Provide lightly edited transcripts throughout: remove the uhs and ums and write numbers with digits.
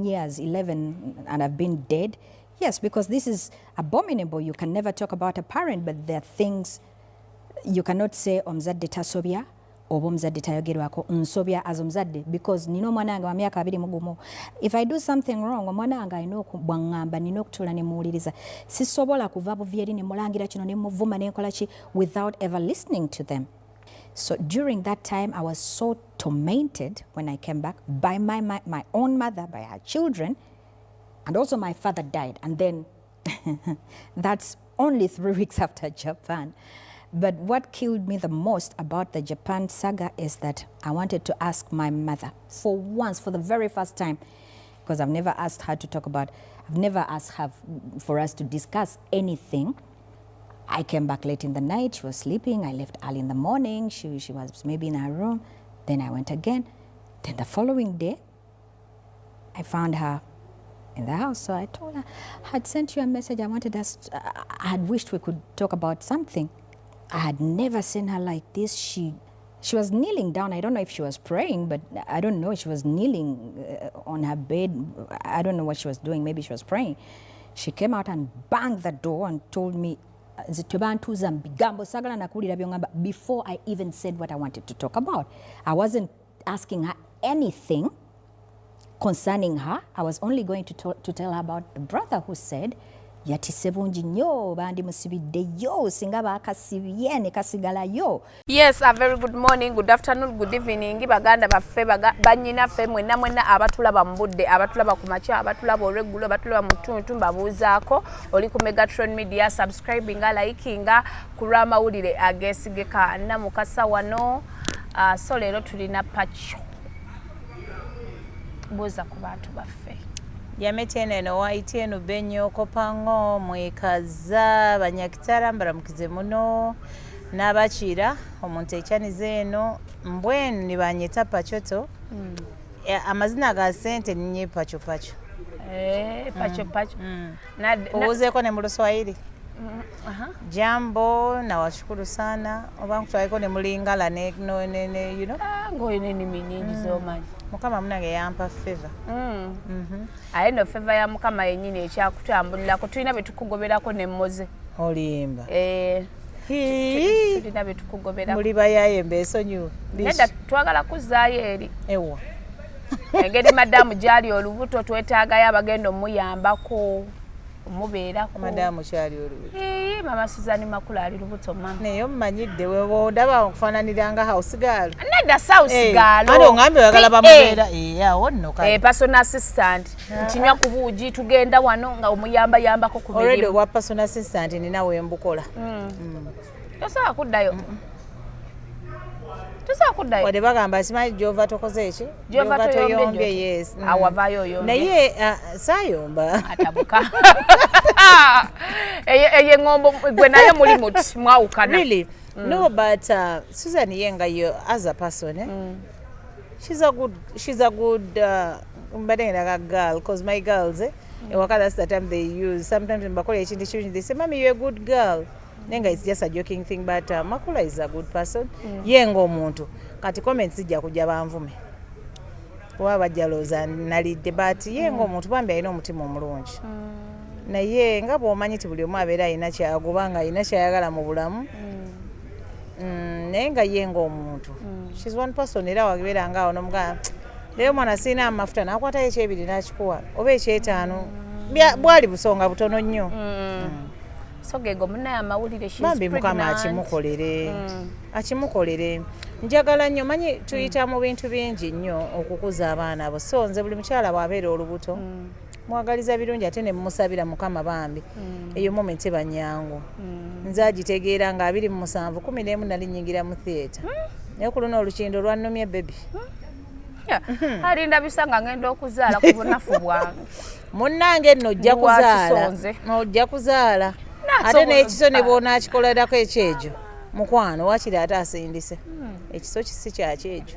10 years, 11, and I've been dead? Yes, because this is abominable. You can never talk about a parent, but there are things you cannot say. Omuzadde tasobya oba omuzadde tayogerwako. Nsobya as omuzadde because nina omwana wange wa myaka 21. If I do something wrong, omwana wange alina bwaŋŋamba, nina okutuula ne muwuliriza. Sisobola kuva buvi eri ne mulangira kino, ne muvuma, nenkola ki without ever listening to them. So during that time, I was so tormented when I came back by my own mother, by her children, and also my father died. And then that's only 3 weeks after Japan. But what killed me the most about the Japan saga is that I wanted to ask my mother for once, for the very first time, because I've never asked her to talk about, I've never asked her for us to discuss anything. I came back late in the night. She was sleeping. I left early in the morning. She was maybe in her room. Then I went again. Then the following day, I found her in the house. So I told her, "I had sent you a message. I wanted us, I had wished we could talk about something." I had never seen her like this. She was kneeling down. I don't know if she was praying, but I don't know. She was kneeling on her bed. I don't know what she was doing. Maybe she was praying. She came out and banged the door and told me, "Nze tebantuuza mu bigambo, saagala nakuwulira by'oŋŋamba," before I even said what I wanted to talk about. I wasn't asking her anything concerning her. I was only going to tell her about the brother who said yatise bungi nnyo, bandimusibiddeyo singa baakasibye ne kasigalayo. Yes, a very good morning, good afternoon, good evening, baganda baffe, bannyinaffe, mwenna mwenna abatulaba mu budde, abatulaba ku makya, abatulaba olweggulo, abatulaba mu ttuntu, mbabuuzaako. Oli ku Megatron Media, subscribinga, likinga ku lw'amawulire ageesigika. Namukasa wano. So leero tulina Pacho. Buuza ku bantu baffe. Yamete eno waiti eno benyo kopango mwekaza banyakitara, mbaramukize muno n'abakiira omuntu ekyaniza eno mbwenu nibanyeta Pachoto. Amazina ga sente ninye Pacho Pacho. Eh, Pacho Pacho. Obuuzeeko ne mu Luswahili. Jambo, nawashukuru sana oba nkutwaleko ne mulingala ne, no, ne. Ah, ng'olina ennimi nnyingi z'omanyi. Mukama munange yampa favor. Aye no favor ya Mukama yennyini ekyakutambulirako. Tulina bye tukugoberako ne Moze. Olimba. Eh, Hii. tulina bye tukugoberako. Muli bayaye mbeesonyiwe. Nedda, twagala kuzzaayo eri Ewa? Engeri madamu gyali olubuto, twetaagayo abagenda omuyambako, omubeerako. Madamu kyali olubuto? Ii, mama Suzani Makula ali lubuto, mama. Naye omumanyidde webondaba okufaananira nga house girl. Nedda, house girl. Ate oŋambye oyagala bamubeera. Eh, awo nno kale. Eh, personal assistant, ntinywa ku buugi, tugenda wano nga omuyambayambako ku Already mirimu. obwa personal assistant nina wembukola. Tosobola kuddayo, tosobola kuddayo. Wadde bagamba simanyi gyova tokoze eki. Gyova toyombye. Yes. Awo wavaayo oyombye. Naye saayomba. Atabuka. Eyo eŋŋombo gwe naye muli muti mwawukana. Really? No, but Susan ye nga yo as a person, eh? She's a good mbadde ngenda girl, 'cause my girls, eh, ewaka that's the time they use sometimes. Mbakola ekintu ekirungi, they say, "Mommy, you're a good girl," naye nga it's just a joking thing, but Makula is a good person. Ye ng'omuntu, kati comments zijja kujja banvume kuba bajja lowooza nalidde, but ye ng'omuntu bambi alina omutima omulungi. Naye nga bw'omanyi ti buli omu abeera alina kyagoba nga alina kyayagala mu bulamu. Naye nga ye ng'omuntu, she's one person era wabeera nga awo nomugamba, "Leero mwana sirina amafuta," nakwatayo ekyebiri n'akikuwa oba ekyetaano. Bwali busonga butono nnyo. So gego munaye amawulire, she's Bambi Mukama pregnant. akimukolere, akimukolere. Njagala nnyo, manyi tuyita mu bintu bingi nnyo okukuza abaana abo, so nze buli mukyala bw'abeera olubuto mwagaliza birungi ate ne mumusabira Mukama bambi. Eyo moment eba nyangu. Nze agitegeera nga 27 11 nali nyingira mu theatre, naye ku luno olukindo lwannumye, baby. Yeah. Alinda bisa nga ngenda okuzaala ku bunafu bwange. Munnange nno ojja Ndi kuzaala. wakisonze. Ojja kuzaala. Naasobola Ate n'ekiso ne okuzaala. bw'onaakikolerako ekyegyo, mukwano, wakiri ate asindise ekiso kisi kyakyegyo.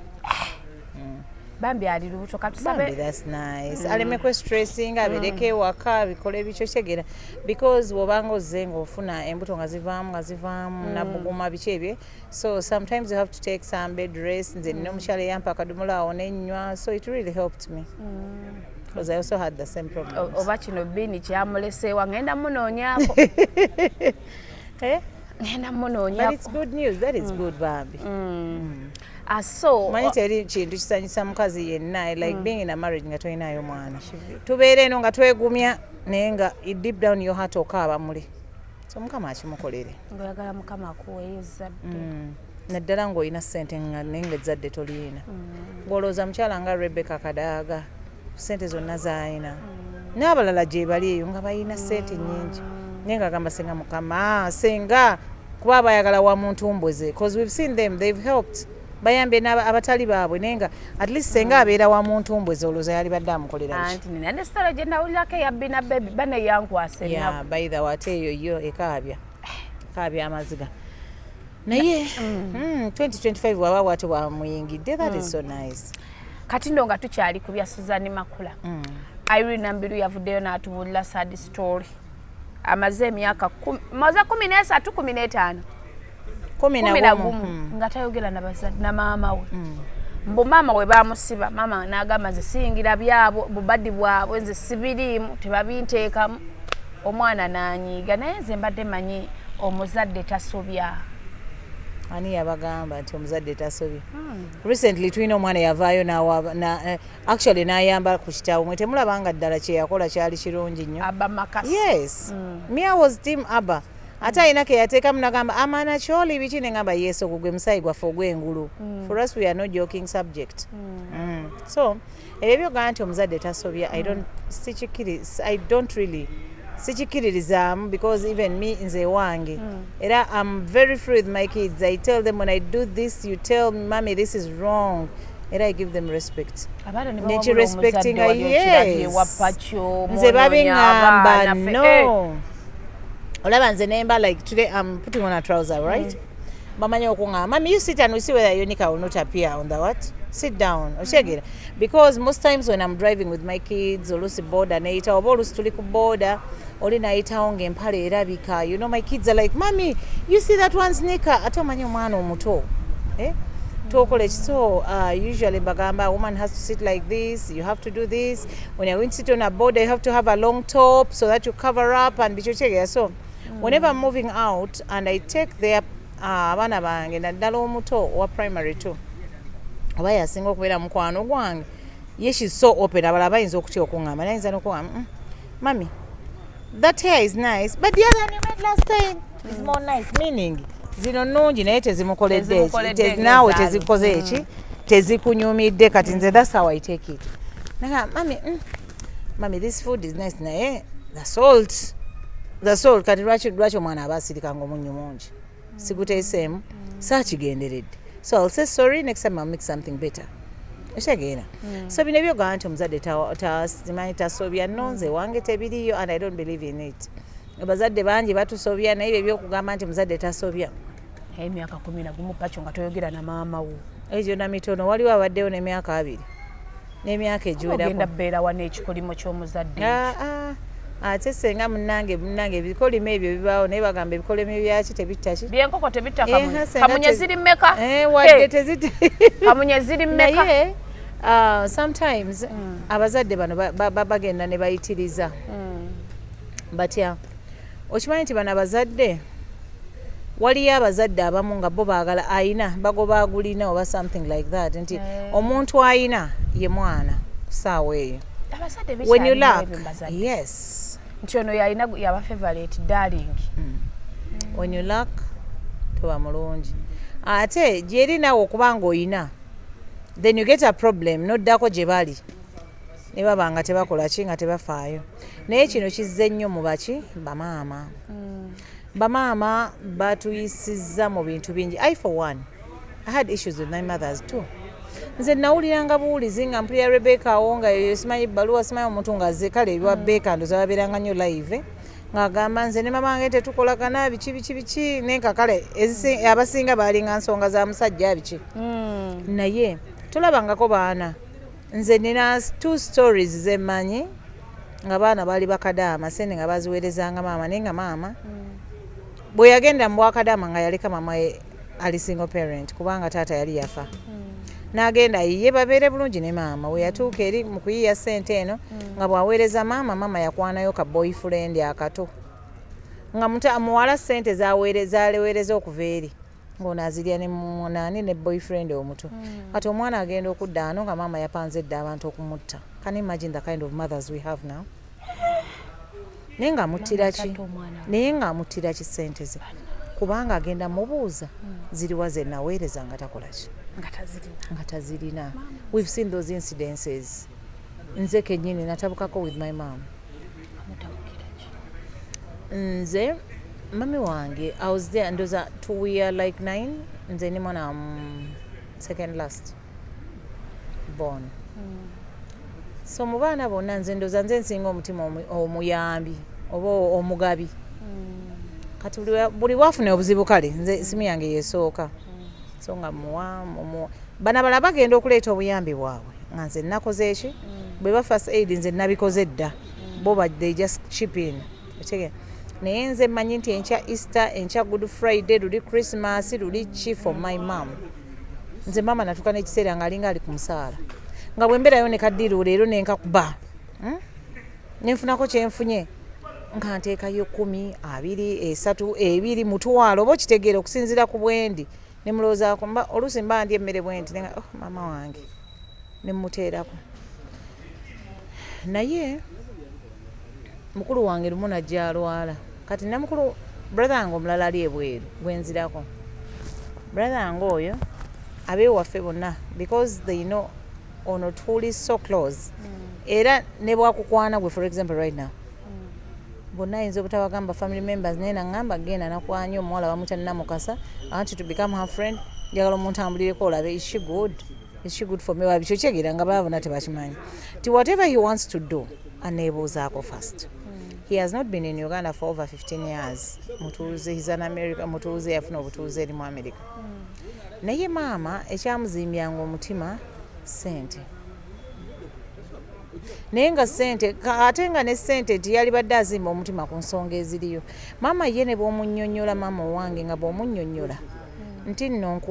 Bambi ali lubuto. Bambi. Katusabe. That's nice. Aleme kwestressinga, abeereko ewaka bikole bikyo kitegeera, because bw'obanga ozze ng'ofuna embuto nga zivaamu nga zivaamu nabuguma biki ebyo, so sometimes you have to take some bed rest. Nze nina omukyala eyampa akadomola awo nenywa, so it really helped me. Because I also had the same problems. Oba kino biini kyamuleseewa, ngenda munoonyaako. Eh? Ngenda But it's munoonyaako. Good news. That is good, bambi. Ah, so Manyi teri kintu kisanyusa mukazi yenna like being in a marriage nga tolinayo mwana. Tubeera eno nga twegumya, naye nga deep down your heart okaaba muli. So Mukama akimukolere. Ngaoyagala Mukama akuweeyo ezzadde. Naddala ng'olina ssente nga naye nga ezzadde toliyina, ng'olowooza mukyala nga Rebecca Kadaaga, ssente zonna z'alina, n'abalala gye bali eyo nga balina ssente nnyingi, naye nga agamba, "Senga Mukama, senga," kuba abayagala wa muntu mbweze, 'cause we've seen them, they've helped, bayambye abatali baabwe, naye nga at least senga abeera wa muntu mbweze, olowooza yalibadde amukolera ki? Anti nina ne story gye nawulirako eya Bina Baby bane, yankwasa Yeah, ennaku. By the way, ate eyo yo ekaabya ekaabya amaziga, naye 2025 waba bwate bwamuyingidde, that is so nice. Kati nno nga tukyali ku bya Suzani Makula, Irene Nambiru yavuddeyo n'atubuulira sad story. Amaze emyaka maze 13, 15, 11. 11 nga tayogera na maama we. Mbu maama we bamusiba, maama n'agamba, "Nze siyingira byabo, bubadi bwabwe nze sibiriimu, tebabinteekamu." Omwana n'anyiiga. Naye nze mbadde manyi omuzadde tasobya. Ani yabagamba nti omuzadde tasobya? Recently tulina omwana yavaayo actually n'ayamba ku kitaawe. Mwe temulaba nga ddala kyeyakola kyali kirungi nnyo? Aba Makasi. Yes, me, I was team Abba. Ate alina ke yateekamu nagamba amaana kyoli biki, neŋamba yes, ogwo gwe musayi gwaffe ogw'engulu. For us, we are no joking subject. So ebyo byogamba nti omuzadde tasobya, I don't, I don't really sikikkiririzaamu, because even me, nze wange era I'm very free with my kids. I tell them, "When I do this, you tell me, 'Mommy, this is wrong.'" Era I give them respect. Abaana ne Nekirespectinga, bawabula omuzadde, wali okirabye yes. wapakyo. Nze babiŋŋamba, no, olaba nze nemba like today I'm putting on a trouser, right? Bamanyi okuŋŋamba, "Mami, you sit and we see whether your knicker will not appear on the what. Sit down." Okitegeera? Because most times when I'm driving with my kids, oluusi boda neyitawo, oba oluusi tuli ku boda, oli nayitawo ng'empale erabika. My kids are like, "Mami, you see that one's knicker?" Ate omanyi omwana omuto, eh? Tokola eki. So usually bagamba, "A woman has to sit like this. You have to do this. When you're going to sit on a boda, you have to have a long top so that you cover up," and biki. So whenever I'm moving out and I take their abaana bange, naddala omuto owa primary two, oba yasinga okubeera mukwano gwange, ye she's so open. Abalala bayinza okutya okuŋŋamba, naye ayinza n'okuŋŋamba, "Mami, that hair is nice, but the other one you made last time is more nice," meaning zino nnungi naye tezimukoledde eki, Tezimukoledde naawe ng'ezaali. Tezikoze eki, tezikunyumidde. Kati nze that's how I take it. Naga, "Mami, mami, this food is nice, naye the salt, the salt." Kati lwaki omwana aba asirika nga omunnyo mungi siguteeseemu, saakigenderedde? So I'll say sorry, next time I'll make something better. Okitegeera? So bino ebyogamba nti omuzadde simanyi tasobya, no, nze wange tebiriyo and I don't believe in it. Abazadde bangi batusobya, naye ebyo ebyokugamba nti muzadde tasobya. Naye emyaka 11, Pakyo, nga toyogera na maama wo. Egyo na mitono. Waliwo abaddewo n'emyaka 20 n'emyaka ogenda egiwerako. Bbeera wa n'ekikolimo ky'omuzadde? Ah, ah. Ate senga munange, munange, ebikolimo ebyo bibaawo, naye bagamba ebikolimo byaki tebitta ki? Byenkoko tebitta. Eh, Kamunye. senga Kamunye ziri mmeka? Eh, wadde Eh, tezita. Kamunye ziri mmeka? Naye sometimes abazadde bano bagenda ne bayitiriza batya. Okimanyi nti bano abazadde, waliyo abazadde abamu nga bo baagala ayina bagoba agulina oba something like that, nti omuntu ayina ye mwana ku ssaawa eyo. Abazadde When you bikyalimu lack ebyo mu bazadde. Yes. Nti ono yalina yaba favorite darling. When you lack, toba mulungi. Ate gyeri naawe okuba nga oyina, then you get a problem, noddako gye bali ne baba nga tebakola ki, nga tebafaayo. Naye kino kizze nnyo mu baki, bamaama. Bamaama batuyisizza mu bintu bingi. I for one, I had issues with my mothers too. Nze nawuliranga buwulizi nga mpulira Rebeka awo nga eyo simanyi bbaluwa, simanyi omuntu nga azze, kale ebwa Beka ndoza babeeranga nnyo live, ng'agamba, "Nze ne mama wange tetukolagana, biki biki biki." Nenka kale abasinga baalinga nsonga za musajja biki, naye tolabangako baana. Nze nina two stories zemmanyi nga baana baali bakadaama, sente nga baziweerezanga maama, naye nga maama bwe yagenda mu bwakadaama nga yaleka mama we ali single parent, kubanga taata yali yafa. N'agenda ayiye babeere bulungi ne maama. We yatuuka eri mu kuyiiya ssente eno, nga bw'aweereza maama, maama yakwanayo ka boyfriend akato nga muwala ssente zaleweereza okuva eri ng'ono azirya ne nani ne boyfriend omuto. Kati omwana agenda okudda ano nga maama yapanze dda abantu okumutta. Can you imagine the kind of mothers we have now? Naye ng'amuttira ki? Atatta omwana we. Naye ng'amuttira ki? Ssente ze, kubanga agenda mubuuza ziriwa ze naweereza, nga takola ki? Nga tazirina. Nga tazirina. We've seen those incidences. Nze kennyini natabukako with my mom. Amutabukira ki? Nze mami wange, I was there, ndoza we are like 9. Nze ndi mwana second last born, so mu baana bonna nze ndoza nze nsinga omutima omuyambi oba omugabi. Kati buli bwafuna obuzibu, kale nze simu yange yesooka, so nga muwa bana bala bagenda okuleeta obuyambi bwabwe nga nze nakoze eki bwe ba first aid, nze nabikoze dda, bo they just chip in. Otegeera? Naye nze mmanyi nti enkya Easter, enkya Good Friday, luli Christmas, luli ki for my mom. Nze maama natuuka n'ekiseera ng'alinga ali ku musaala, nga bwe mbeerayo ne kaddiiro leero nenkakuba, Nenfunako kyenfunye nga nteekayo 10, 20, 30, 20, 1,000, oba okitegeera, okusinziira ku bwendi nemulowoozaako. Mba oluusi mba ndi emmere bwenti nenga, oh, maama wange, nemuteerako. Naye mukulu wange lumu najja alwala. Kati namukulu brother wange omulala ali ebweru gwenzirako, brother wange oyo abewaffe bonna, because they know ono tuli so close, era ne bwakukwana gwe, for example right now, bonna ayinza obutabagamba family members, naye naŋŋamba, "Genda, nakwanye omuwala bamuyita Namukasa. I want you to become her friend. Njagala omuntambulireko olabe, is she good, is she good for me?" Wabikyo kyegeera nga baba bonna tebakimanyi ti whatever he wants to do aneebuuzaako first. He has not been in Uganda for over 15 years. Mutuuze, he's an America mutuuze, yafuna obutuuze eri mu America. Naye maama ekyamuzimbyanga omutima ssente, naye nga ssente ate nga ne ssente nti yalibadde azimba omutima ku nsonga eziriyo. Maama ye ne bw'omunnyonnyola, maama owange nga bw'omunnyonnyola nti nno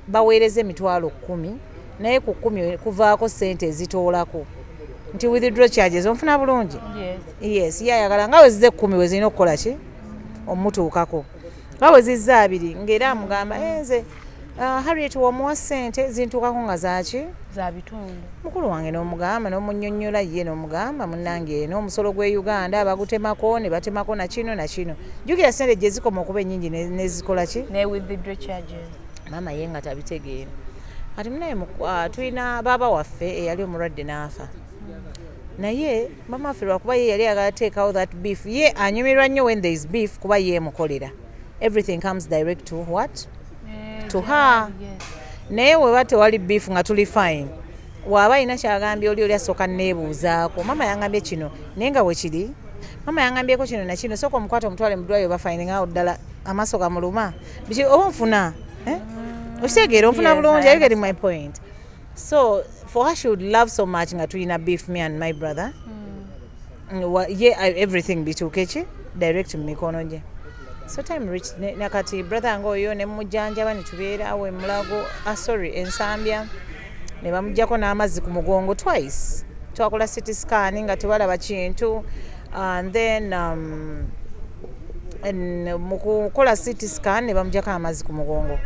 baweereza 100,000, naye ku 10 kuvaako ssente ezitoolako nti withdraw charges, onfuna bulungi? Yes. Yes, ye ayagala nga wezizza 10 wezirina okukola ki omutuukako, nga wezizza 20 ng'era amugamba, "Eh, nze Harriet womuwa ssente zintuukako nga zaki?" Za bitundu. Mukulu wange n'omugamba n'omunnyonnyola ye n'omugamba, "Munnange, eno omusolo gw'e Uganda bagutemako ne batemako nakino nakino. Jjukira ssente gye zikoma okuba ennyingi nezikola ki?" Ne withdraw charges. Maama ye nga tabitegeera. Kati munaye tulina baaba waffe eyali omulwadde n'afa, naye mama waffe lwakuba ye yali ayagala teekawo that beef, ye anyumirwa nnyo when there is beef, kuba ye emukolera everything comes direct to what? To her. Naye weba tewali beef nga tuli fine, waaba alina kyagambye oli asooka neebuuzaako, "Mama yangambye kino, naye nga wekiri mama yangambyeko kino nakino, sooka omukwata omutwale mu ddwaliro bafinding out ddala amaaso gamuluma biki oba nfuna, eh? Okitegeera? Onfuna Yes, bulungi? I Are you getting my point? So for her, she would love so much nga tulina beef, me and my brother. Ye everything bituuke ki direct mu mikono gye. So time reached nakati brother nga oyo nemujjanjaba netubeera awo emulago, ah, sorry, Ensambya, ne bamugjako n'amazzi ku mugongo twice. Twakola CT scan nga tebalaba kintu, and then mu kukola CT scan ne bamugjako amazzi ku mugongo,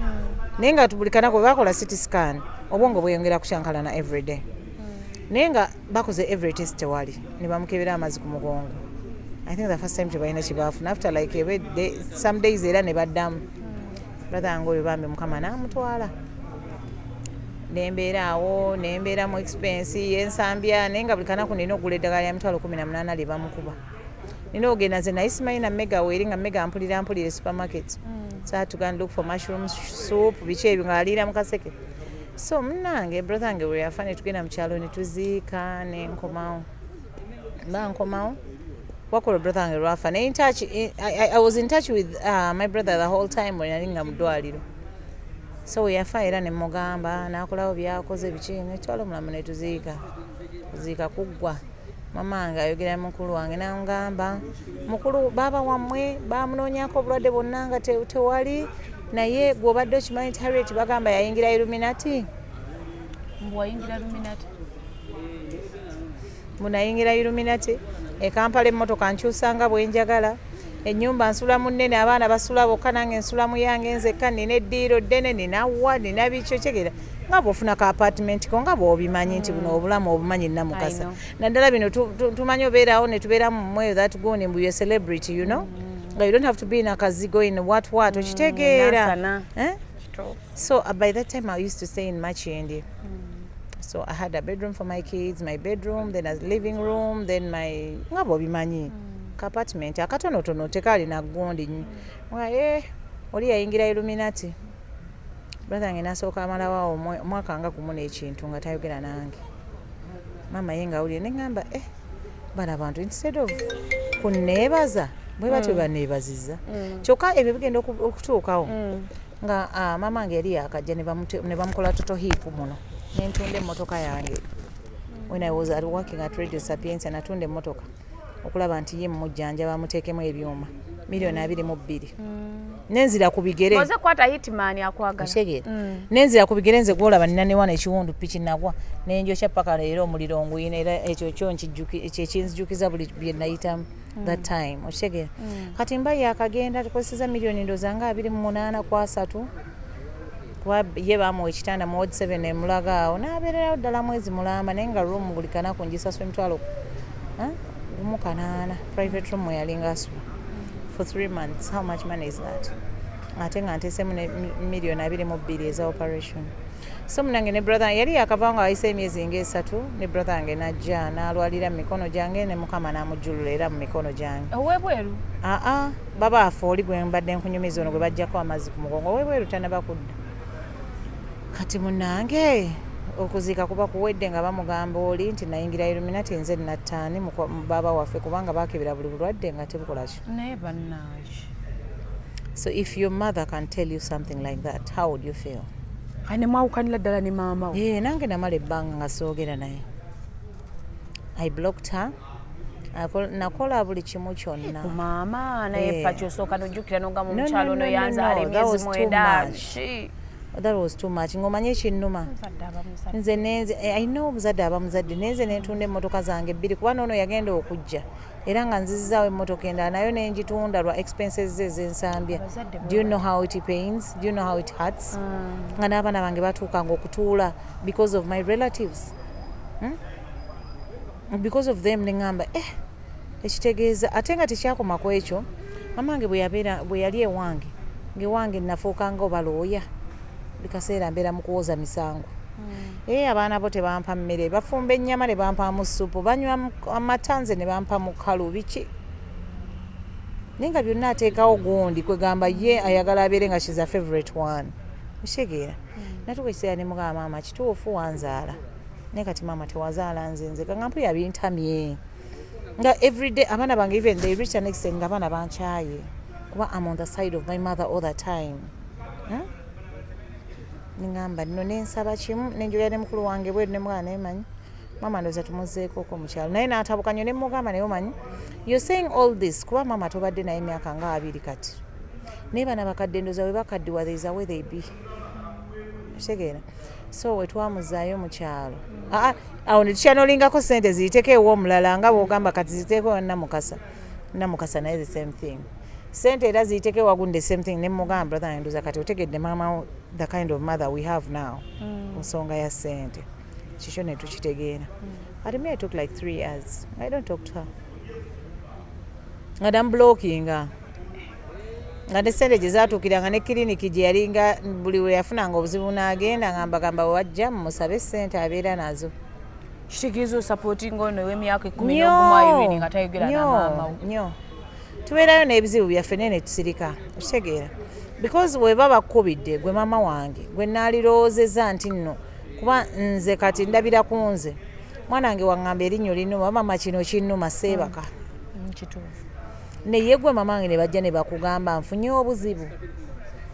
naye nga buli kanaku bwe bakola CT scan obwongo bweyongera kukyankalana everyday, naye nga bakoze every test tewali, ne bamukebera amazzi ku mugongo. I think the first time tebalina kyebaafuna. After like ebedde some days era ne baddamu. Brother wange oyo bambi Mukama n'amutwala, nembeera awo, nembeera mu expense yensambya, naye nga buli kanaku nina okugula eddagala lya 180,000 lye bamukuba. Nina ogenda nze, naye simanyi na mega weeri nga mega mpulira mpulira e supermarket. So I had to go and look for mushroom soup, biki ebyo ng'aliira mu kaseke. So munnange brother wange bwe yafa ne tugenda mu kyalo ne tuziika, ne nkomawo. Mba nkomawo wakola brother wange lwafa ne in touch, I was in touch with my brother the whole time when nali nga mu ddwaliro. So we yafa era ne mugamba n'akolawo byakoze biki, netwala omulamu ne tuziika. Kuziika kuggwa, mama wange ayogera ne mukulu wange n'angamba, "Mukulu, baaba wammwe bamunoonyako obulwadde bwonna nga tewali, naye gw'obadde okimanyi nti Harriet bagamba yayingira Illuminati?" Mbu wayingira Illuminati. Munayingira Illuminati e Kampala, emmotoka nkyusanga bwe njagala, ennyumba nsula mu nnene, abaana basula bokka, nange nsula mu yange nzekka, nina eddiiro ddene, nina wa nina biki, okyegera nga bw'ofuna ka apartment ko, nga bw'obimanyi nti buno obulamu obumanyi Namukasa. I know. Naddala bino tumanyi obeerawo ne tubeera mu mweyo that gone mbu you're celebrity, nga you don't have to be in a kazigo in what what, okitegeera? Nansana. Eh? So by that time I used to stay in Makindye. So I had a bedroom for my kids, my bedroom, then a living room, then my, nga bw'obimanyi, ka apartment akatonotono tekaalina gundi nnyo. Nga oli yayingira Illuminati. Brother wange n'asooka amalawo awo omwaka nga gumu n'ekintu nga tayogera nange. Maama ye ng'awulira, ne ŋŋamba, bano abantu instead of kunneebaza bwe batyo banneebazizza. Kyokka ebyo bigenda okutuukawo nga maama wange yali yakajja ne bamukola total hip muno, nentunda emmotoka yange. When I was working at Radio Sapientia, natunda emmotoka okulaba nti ye mujjanjaba bamuteekemu ebyuma, miliyoni 22, nenzira ku bigere. Oze kwata hitman akwagala. Okitegeera? Nenzira ku bigere, nze gwolaba nina newana ekiwundu, piki nagwa nenjokya paka leero omuliro nguyina, era ekyo kyo ekyo ekinzijukiza buli bye nayitamu that time, okitegeera? Kati mba yakagenda, tukozeseza miliyoni ndooza nga 28 ku 30, kuba ye bamuwa ekitanda mu ward 7 emulaga awo, n'abeererawo ddala mwezi mulamba, naye nga room buli kanaku ngisasula emitwalo 1,800, private room mwe yalinga asula for 3 months. How much money is that? Ate nga nteesemu ne miliyoni 22 eza operation. So munange ne brother yali yakava nga wayise emyezi nga 3, ne brother wange najja n'alwalira mu mikono gyange, ne Mukama n'amujjulula era mu mikono gyange. Owebweru? Aa, baba afe oli gwe mbadde nkunyumiza, ono gwe bajjako amazzi ku mugongo, owebweru tanaba kudda. Kati munange okuziika kuba kuwedde, nga bamugamba oli nti nayingira Illuminati, nze nattaani mu baaba waffe, kubanga bakebera buli bulwadde nga tebukola ki. Naye bannange. So if your mother can tell you something like that, how would you feel? Kale ne mwawukanira ddala ne maama wo? Ye, nange namala ebbanga nga soogera naye. I blocked her. Nakola buli kimu kyonna. Ku maama naye. Paki osooka nojjukira nogamba No, omukyalo no, ono no, no, yanzaala no. That emyezi was too 9. much. Ki? That was too much. Ng'omanye ekinnuma, Omuzadde aba muzadde. Nze nenze alina omuzadde aba muzadde, nenze nentunda emmotoka zange bbiri, kuba noono yagenda okujja era nga nzizizaawo emmotoka endala, nayo nengitunda lwa expenses ze ez'ensambya. Abazadde. Do you know how it pains? Do you know how it hurts? Nga n'abaana bange batuukanga okutuula because of my relatives, Because of them. Neŋŋamba, ekitegeeza ate nga tekyakoma ku ekyo, mama wange bwe yabeera, bwe yali ewange, ngaewange nafuukanga oba looya, buli kaseera mbeera mu kuwoza misango. Abaana bo tebampa mmere, bafumba ennyama ne bampamu supu, banywa amata nze ne bampa mu kalu, biki, naye nga byonna ateekawo gundi kwegamba ye ayagala abeere nga she's a favorite one, okitegeera? Natuuka ekiseera ne mugamba, maama, kituufu wanzaala, naye kati maama tewazaala nze nze nga mpulira bintamye, nga everyday abaana bange, even they reach an extent nga abaana bankyaye kuba I'm on the side of my mother all the time, Neŋŋamba nno nensaba kimu, nenjogera ne mukulu wange bweru, nemugamba, naye manyi maama ndowooza tumuzzeekoko mu kyalo, naye n'atabuka nnyo. Ne mugamba, naye omanyi you're saying all this kuba maama tobadde naye emyaka nga 20 kati, naye bana bakadde ndowooza bwe bakaddiwa there is a way they be, okitegeera? So we twamuzaayo mu kyalo. Aa, awo ne tukyanolingako sente ziyiteko ew'omulala, nga bw'ogamba kati ziyiteko Namukasa, Namukasa naye the same thing, sente era ziyiteko ewagundi, the same thing. Ne mugamba, brother wange, ndowooza kati otegedde maama wo, the kind of mother we have now ku nsonga ya sente, kikyo ne tukitegeera. Kati me, I took like 3 years I don't talk to her, nga namublockinga, nga ne sente gye zaatuukiranga ne kiriniki gye yalinga buli we yafunanga obuzibu n'agenda, nga mbagamba wajja mumusabe sente abeera nazo. Kitegeeza osupportinga ono ow'emyaka 11 Nnyo, Irene nga tayogera na nnyo, maama we? Nnyo. Tubeerayo n'ebizibu byaffe naye ne tusirika, okitegeera? Because weba bakkubidde gwe maama wange gwe naalirowoozezza nti nno, kuba nze kati ndabira ku nze, mwana wange waŋŋamba erinnyo linnuma, maama kino kinnuma, seebaka. Kituufu. Naye gwe mama wange ne bajja ne bakugamba nfunye obuzibu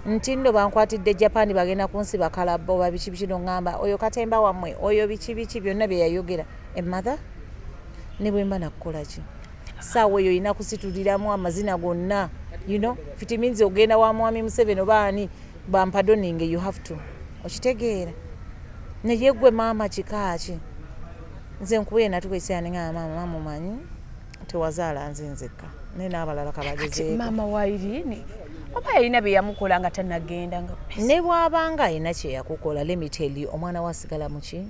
nti nno bankwatidde Japan, bagenda kunsiba kalabba oba biki biki, noŋŋamba oyo katemba wammwe oyo biki biki byonna bye yayogera. Emother ne bwe mba nakukola ki, saawa eyo olina kusituliramu amazina gonna, if it means ogenda wa mwami Museveni oba ani bampardoninge, you have to, okitegeera? Naye gwe maama kikaaki? Nze nkubuye natuka ekiseera neŋŋamba maama, maama omanyi tewazaala nze nzekka, naye n'abalala Kati kabagezeeko. Maama wa Irene oba yalina bye yamukola nga tannagenda nga Ne bw'abanga alina kye yakukola, let me tell you, omwana we asigala muki?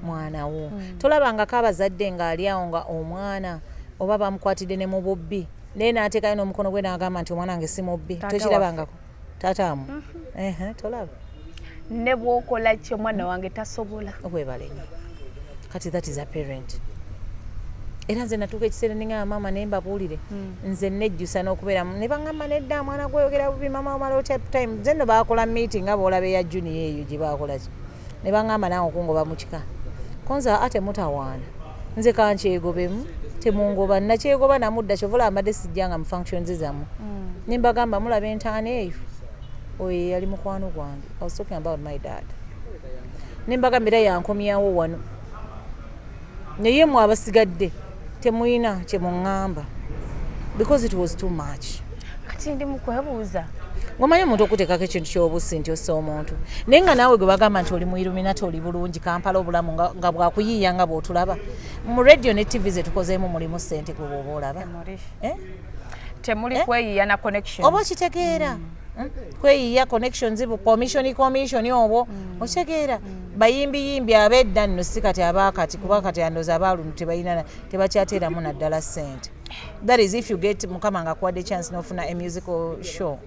Mwana wo. Tolabangako abazadde ng'ali awo nga omwana oba bamukwatidde ne mu bubbi, naye n'ateekayo n'omukono gwe n'agamba nti omwana wange si mubbi? Taata. Tokirabangako? Taata wammwe? Ehe, tolaba? Ne bw'okola ki, omwana wange tasobola. Webale nnyo. Kati that is a parent. Era nze natuuka ekiseera neŋŋamba maama, naye mbabuulire, nze nejjusa n'okubeeramu ne baŋŋamba nedda, mwana gweyogera bubi, maama omala otya time. Nze nno baakola meeting nga bw'olaba eya junior eyo gye baakola ki, ne baŋŋamba naawe okungoba mu kika konza ate mutawaana, nze kankyegobemu, temungoba. Nakyegoba namudda kyova olaba mbadde sijjanga mu functions zammwe. Ne mbagamba, mulaba entaana eyo, oyo ye yali mukwano gwange. I was talking about my dad. Ne mbagamba era yankomyawo wano, naye mwe abasigadde temulina kyemuŋŋamba because it was too much. Kati ndi mu kwebuuza. Ngomanyi omuntu okuteekako ekintu ky'obusi nti ossa omuntu, naye nga naawe gwe bagamba nti oli mu Illuminati, oli bulungi Kampala, obulamu nga bwakuyiiya nga bw'otulaba mu radio ne TV zetukozeemu, mulimu ssente gwe bw'oba olaba. Temuli. Eh? Temuli kweyiya na connections. Oba okitegeera? Kweyiya connections, bu commission obwo, okitegeera? Bayimbiyimbi ab'edda nno, si kati abaakati, kuba kati andooza abaaluno tebalina, tebakyateeramu naddala ssente. That is if you get, Mukama nga akuwadde chance n'ofuna a musical show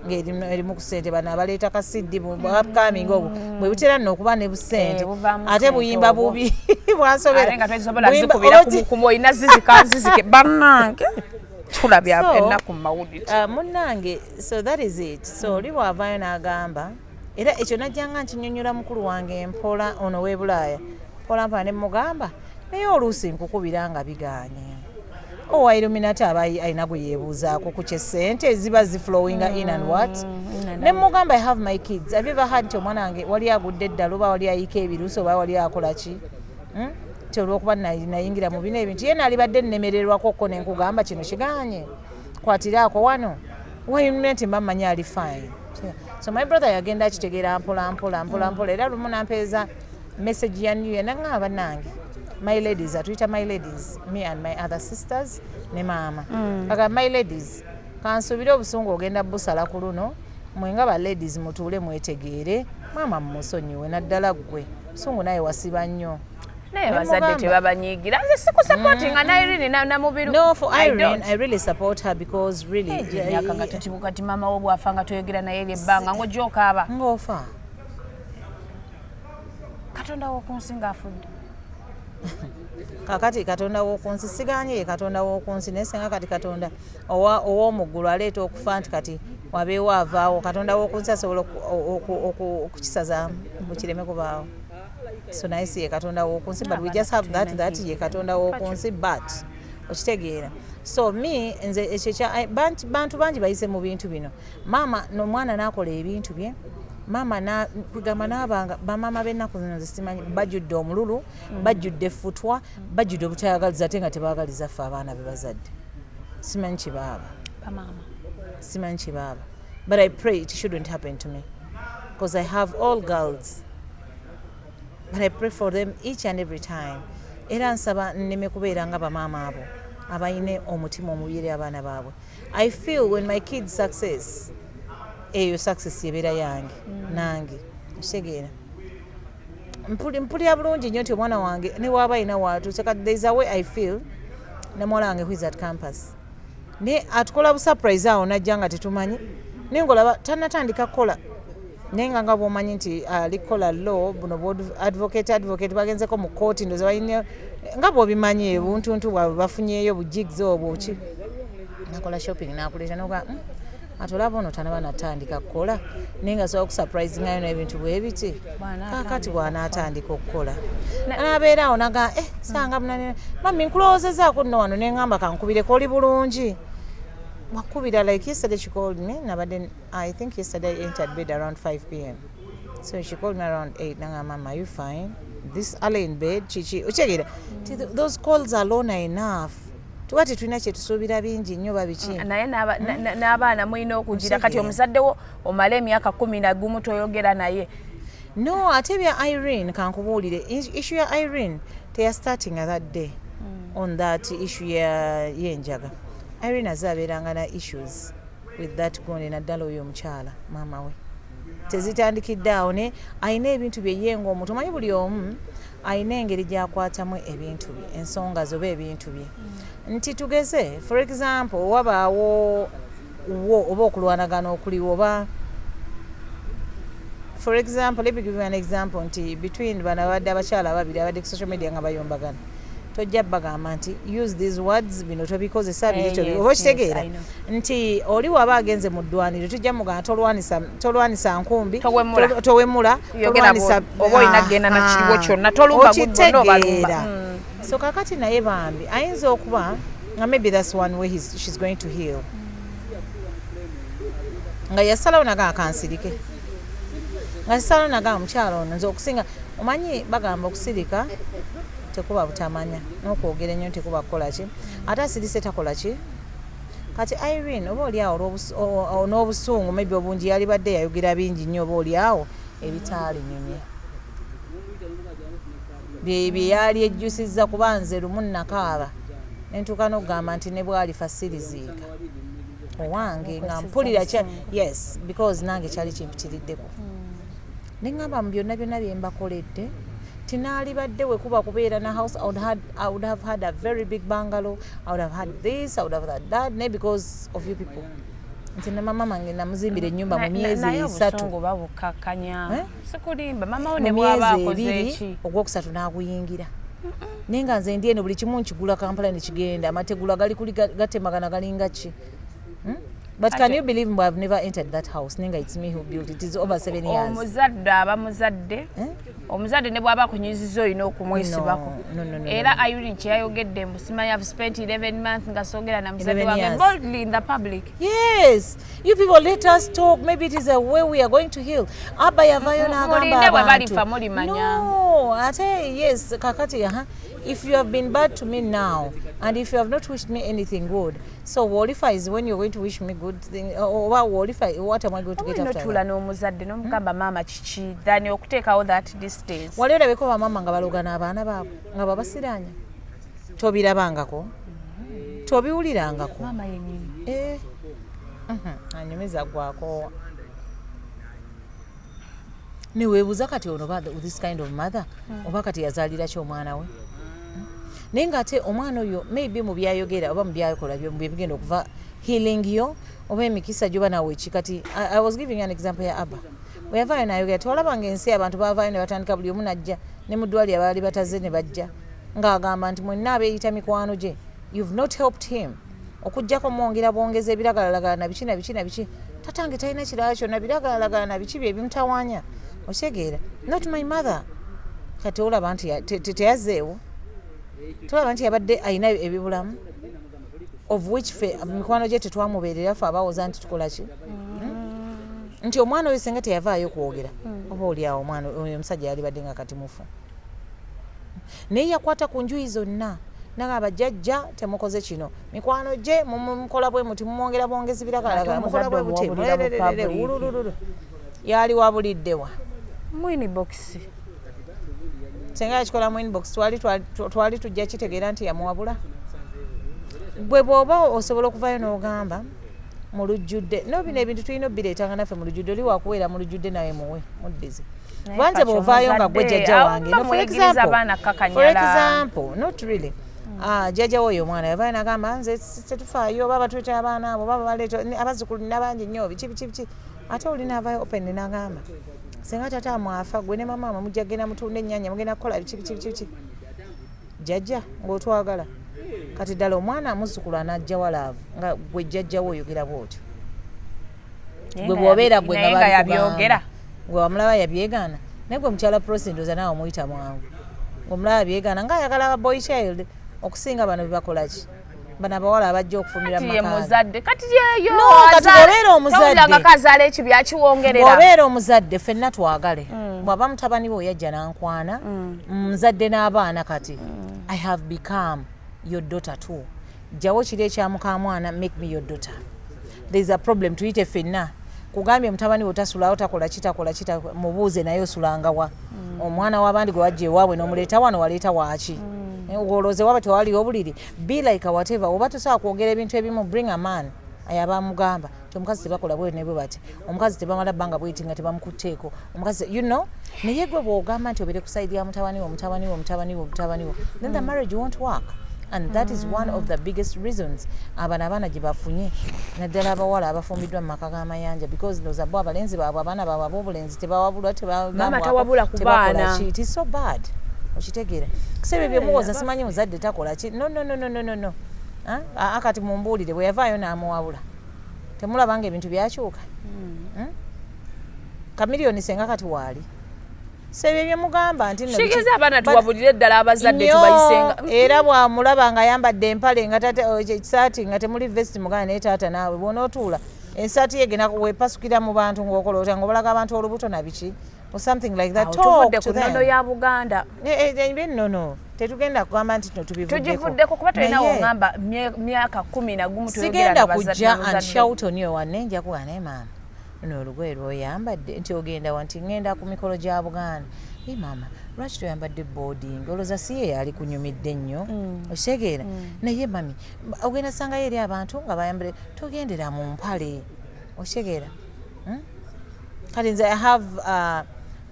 ng'erimu erimu ku ssente. Bano abaleeta ka CD bu upcoming obwo bwe butera nno okuba ne busente. Eh, buvaamu Ate ssente buyimba obwo. bubi bwansobera. Ate nga tozisobola zikubira kumukumu, olina zizika nzizike, bannange tulabye ennaku mu mawulire. Munnange, so that is it. So oli bw'avaayo n'agamba, era ekyo najjanga nkinyonyola mukulu wange mpola ono w'e Bulaaya, mpola mpola ne mugamba, naye oluusi nkukubira nga bigaanye. Owa Illuminati aba alina gwe yeebuuzaako ku kyessente ziba ziflowinga in and what. Ne mugamba, I have my kids. Have you ever had nti omwana wange wali agudde eddala, oba wali ayiika ebiruusi, oba wali akola ki? Nti olwokuba nayingira mu bino ebintu, ye naalibadde nnemererwako ko ne nkugamba kino kigaanye, kwatiraako wano nti mba mmanyi ali fine. So my brother yagenda akitegeera mpola mpola mpola mpola. Era lumu nampeeza message ya New Year, naŋŋamba, bannange, my ladies, atuyita my ladies, me and my other sisters ne maama. Aga my ladies, kansuubire obusungu ogenda busala ku luno, mwe nga ba ladies mutuule mwetegeere, maama mumusonyiwe, naddala ggwe busungu naye wasiba nnyo. Naye Ne bazadde mugamba. Tebabanyiigira. Nze sikusupportinga na Irene na Mubiru. No, for I Irene, don't. I really support her because really Emyaka nga tokibuka ti maama wo bwafa nga toyogera naye eri ebbanga ng'ojja okaaba. Ng'ofa. Katonda w'okunsi ng'afudde. Kakati Katonda w'okunsi siganye ye Katonda w'okunsi, naye senga kati Katonda ow'omuggulu aleeta okufa nti kati wabeewo avaawo, Katonda w'okunsi asobola okukisazaamu bukireme kubaawo. So naye si ye Katonda w'okunsi, but we just have that ye Katonda w'okunsi, but okitegeera. So me, nze ekyo bantu bangi bayise mu bintu bino. Maama nomwana n'akola ebintu bye, maama kugamba n'abanga bamaama b'ennaku zino nze simanyi, bajjudde omululu, bajjudde effutwa, bajjudde obutayagaliza, ate nga tebaagaliza ffe abaana be bazadde. Simanyi kibaaba. Bamaama. Simanyi kibaaba, but I pray it shouldn't happen to me because I have all girls, but I pray for them each and every time. Era nsaba nneme kubeera nga bamaama abo abalina omutima omubi eri abaana baabwe. I feel when my kids success, eyo success ebeera yange nange, okitegeera? Mpulira bulungi nnyo nti omwana wange ne waaba alina waatuuse. Kati there is a way I feel ne muwala wange who is at campus, naye atukola bu surprise awo najja nga tetumanyi, naye ngaolaba tannatandika kukola, naye nga bwomanyi nti ali kukola law, buno advocate bagenzeko mu kooti, ndoza balina nga bwobimanyi ebuntuntu bwabwe bafunyeeyo bu gigs obwo ki, nakola shopping nakuleeta noga, ate olaba ono tanaba natandika kukola, naye nga sobola okusurprisingayo n'ebintu bwe biti. Kakati bw'anaatandika okukola anaabeera awo naga, eh, sanga munane mami nkulowoozezaako nno wano, neŋŋamba kankubireko oli bulungi wakubira. Like yesterday she called me, nabadde, I think yesterday I entered bed around 5 p.m., so she called me around 8, nanga, "Mama, are you fine this early in bed?" Kiki, okitegeera? Those calls alone are enough. Tuba tetulina kyetusuubira bingi nnyo babiki. Naye n'abaana mulina okugira kati Otegeera. Omuzadde wo omale emyaka 11 toyogera naye. No, ate bya Irene, kankubuulire, issue ya Irene teyastartinga that day on that issue ya yenjaga. Irene aze abeeranga na issues with that gonde, naddala oyo omukyala maama we. Tezitandikidde awo, ne ayina ebintu bye ye ng'omuntu. Omanyi buli omu ayina engeri gy'akwatamu ebintu bye, ensonga ze oba ebintu bye. Nti tugeze, for example, wabaawo wo oba okulwanagana okuliwo, oba for example, let me give you an example, nti between bano abadde abakyala ababiri abadde ku social media nga bayombagana, tojja bagamba nti use these words, bino tobikozesa, biri tobi oba okitegeera I know. Nti oli waba agenze mu ddwaniro, tujja mugamba tolwanisa nkumbi, Towemula. towemula, Yogera tolwanisa. Oba olina kugenda na kiriwo kyonna, tolumba bonna obalumba. Okitegeera? So kakati naye bambi ayinza okuba nga maybe that's one way she's going to heal, nga yasalawo naga akansirike, nga sisalawo naga mukyalo ono. Nze okusinga omanyi bagamba okusirika tekuba butamanya, n'okwogera ennyo tekuba kukola ki, ate asirise takola ki. Kati Irene oba oli awo n'obusungu maybe obungi, yalibadde yayogera bingi nnyo, oba oli awo ebitaalinyumye bye yali ejjusizza. Kuba nze lumu nakaaba nentuuka n'okugamba nti ne bwalifa siriziika owange, nga mpulira kya, yes, because nange kyali kimpitiriddeko. Neŋŋamba mu byonna byonna bye mbakoledde, tinaalibadde we kuba kubeera na house, I would have had a very big bungalow, I would have had this, I would have had that, naye because of you people, nti ne mama mange namuzimbira ennyumba mu myezi Naye 3. obusungu babukakkanya. Eh? Sikulimba, mama wo Mu ne bw'aba myezi akoze 2, eki, ogwokusatu n'aguyingira, naye nga nze ndi eno, buli kimu nkigula Kampala nekigenda, amategula gali kuli gatemagana galinga ki. But can you believe mbu I've never entered that house, nenga it's me who built it? It's over 7 years. Omuzadde aba muzadde. Eh? Omuzadde ne bw'aba akunyiziza, olina okumwesibako. No, Era Irene kyeyayogedde mbu simanyi have spent 11 months nga soogera na muzadde 11 wange, years. boldly in the public. Yes, you people, let us talk. Maybe it is a way we are going to heal. Abba yavayo n'agamba Mulinde bwe abantu. balifa mulimanya. No, ate yes, kakati aha. If you have been bad to me now, and if you have not wished me anything good, so qualify is when you're going to wish me good thing, or qualify, what am I going to get Olina after otuula that? N'omuzadde n'omugamba, maama kiki, than okuteekawo that distance. Wali olabeko bamaama nga balogana abaana baabwe nga babasiranya? Tobirabangako? Tobiwulirangako? Maama yennyini. Eh, anyumiza gwako neweebuuza kati ono ba this kind of mother, oba kati yazaalira ki omwana we? Naye ngaate omwana oyo maybe mu byayogera oba mu byakola bye bigenda okuva healing yo oba emikisa gyoba nawe eki. Kati I was giving an example ya Abba bwe yavaayo nayogera, tewalabanga ensi abantu bavaayo ne batandika buli omu najja ne mu ddwaliro, abaali bataze ne bajja, ng'agamba nti mwenna abeeyita mikwano gye, you've not helped him, okugjako mwongera bwongeza ebiragalalagala na biki na biki na biki. Tatange talina kirala kyonna, biragalalagala na biki bye bimutawaanya, okitegeera? Not my mother. Kati olaba nti teyazzeewo, tolaba nti yabadde alina ebibulamu, of which fe mikwano gye tetwamubeerera, fe abawoza nti tukola ki? Nti omwana oyo senga teyavaayo kwogera, oba oli awo omwana oyo omusajja yalibadde nga kati mufu. Naye yakwata ku njuyi zonna nagamba, jjajja temukoze kino, mikwano gye mukola bwe muti, mumwongera bwongezi biragalalagala, Ate mukola bwe omuzadde buti. omuwabulira mu Mulererere, public. Wulululu, yali wabuliddewa? Mu inbox. Senga yakikola mu inbox, twali tujja kitegeera nti yamuwabula. Gwe bw'oba osobola okuvayo n'ogamba mu lujjudde, no, bino ebintu tulina obbireetanga naffe mu lujjudde, oli wakuweera mu lujjudde naye muwe muddize. Naye Kubanze kati bw'ovaayo nga gwe omuzadde, jjajja awo wange, muba no, for muyigiriza example, abaana for kakanyala. example, not really. Ah, jjajja woyo omwana yavaayo nagamba nze tetufaayo oba batuleetera abaana abo oba baleeta abazzukulu nabangi nnyo, biki biki biki. Ate oli naavaayo open nagamba senga tata mwafa, gwe ne mama mujja genda mutunda ennyaanya, mugenda kukola biki biki biki biki. Jjajja ng'otwagala, kati ddala omwana muzzukulu anajja wa love nga gwe jjajjawo oyogera bw'otyo? Naye Gwe nga bw'obeera gwe naye nga nga balikugamba. Yabyogera. Gwe wamulaba yabyegaana, naye gwe mukyala Prosi ndooza naawe omuyita mwangu, omulaba byegaana ngaayagala aba boy child okusinga bano bebakola ki, bano abawala abajja okufumbira Kati mu ye maka ge. muzadde kati yeyo. No, kati bw'obeera omuzadde. Tawulirangako azaala ekibi akiwongerera. Bw'obeera omuzadde, ffenna twagale. Bw'aba mutabani we oyajja n'ankwana, nzadde n'abaana, kati I have become your daughter too. Jjawo kiri ekya mukamwana, make me your daughter. There is a problem, tuyite ffenna. Kugambye mutabani we tasulawo, takola ki, takola ki, mubuuze naye osulanga wa? Omwana w'abandi gwe wajja ewaabwe n'omuleeta wano, waleeta waaki? Olowooza waba tewaliwo obuliri? Be like whatever, oba tosobola kwogera ebintu ebimu, bring a man ayaba amugamba nti omukazi tebakola bwe ne bwe bati, omukazi tebamala bbanga bweti nga tebamukutteeko omukazi. Naye gwe bw'ogamba nti obeere ku side ya mutabani wo, mutabani wo, mutabani wo, mutabani wo, then the marriage won't work. And that is one of the biggest reasons abano abaana gye bafunye, naddala abawala abafumbiddwa mu maka g'amayanja, because ndowooza bo abalenzi baabwe, abaana baabwe ab'obulenzi tebawabulwa. Maama tawabula ku baana. It is so bad, okitegeera? Kusa ebyo byemuwoza, simanyi muzadde takola ki. No, no, no, no, no, no, no. Ah, ah, kati mumbuulire, bwe yavaayo n'amuwabula, temulaba nga ebintu byakyuka? Hmm? Kamiliyoni senga kati waali, so ebyo byemugamba nti nno Kitegeeza abaana tuwabulire ddala abazadde, Nnyo, tubayisenga. Era bwamulaba nga ayambadde empale nga tata oh, ekisaati nga temuli vest, muganda naye taata naawe bw'onootuula ensaati ye genda wepasukira mu bantu ng'okola otya, ng'obalaga abantu olubuto na biki or something like that. Awo tuvudde Talk ku to them. nnono ya Buganda. Ebyennono tetugenda kugamba nti no tubivuddeko. Tugivuddeko kuba tolina Naye wongamba myaka 11 toyogera sigenda kujja and n'abazadde. shout on you wanne, nja kuga naye maama, luno olugoye lw'oyambadde nti ogenda wa? Nti ŋŋenda ku mikolo gya Buganda. E maama, lwaki toyambadde boarding? Olowooza si ye yali kunyumidde nnyo? Okitegeera? Naye mami, ogenda sangayo eri abantu nga bayambadde, togendera mu mpale, okitegeera? Hmm? Kati nze I have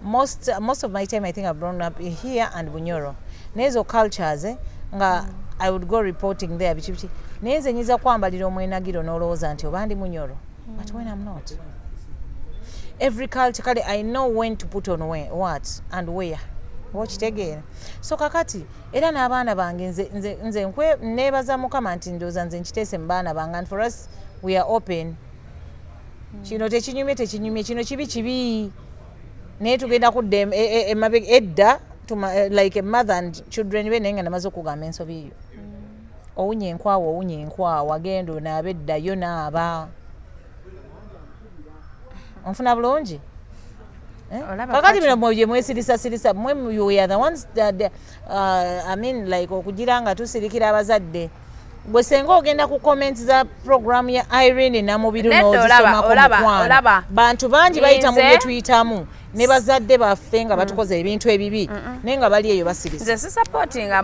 most of my time, I think I've grown up here and Bunyoro, naye ezo cultures, nga I would go reporting there, biki biki, naye nze nyinza kwambalira omwenagiro n'olowooza nti oba ndi Munyoro, but when I'm not. Every culture, kale I know when to put on where, what and where, oba okitegeera? So kakati era n'abaana bange nze neebaza Mukama nti ndowooza nze nkiteese mu baana bange, and for us we are open. Kino tekinyumye, tekinyumye, kino kibi, kibi, naye tugenda kudda emabega edda like a mother and children be, naye nga namaze okugamba ensobi eyo. Owunya enkwawa, owunya enkwawa, genda onaabe, eddayo naaba. Onfuna bulungi? Eh? Olaba Kakati bino mwe bye mwesirisasirisa mwe, we are the ones that I mean, like okugira nga tusirikira abazadde. Gwe senga ogenda ku comments za program ya Irene Namubiru Nedda, olaba, n'ozisomako, olaba, mukwano. Olaba. Bantu bangi bayita mu Nze- bye tuyitamu ne bazadde baffe nga batukoze ebintu ebibi, naye nga bali eyo basirisa. Nze sisupportinga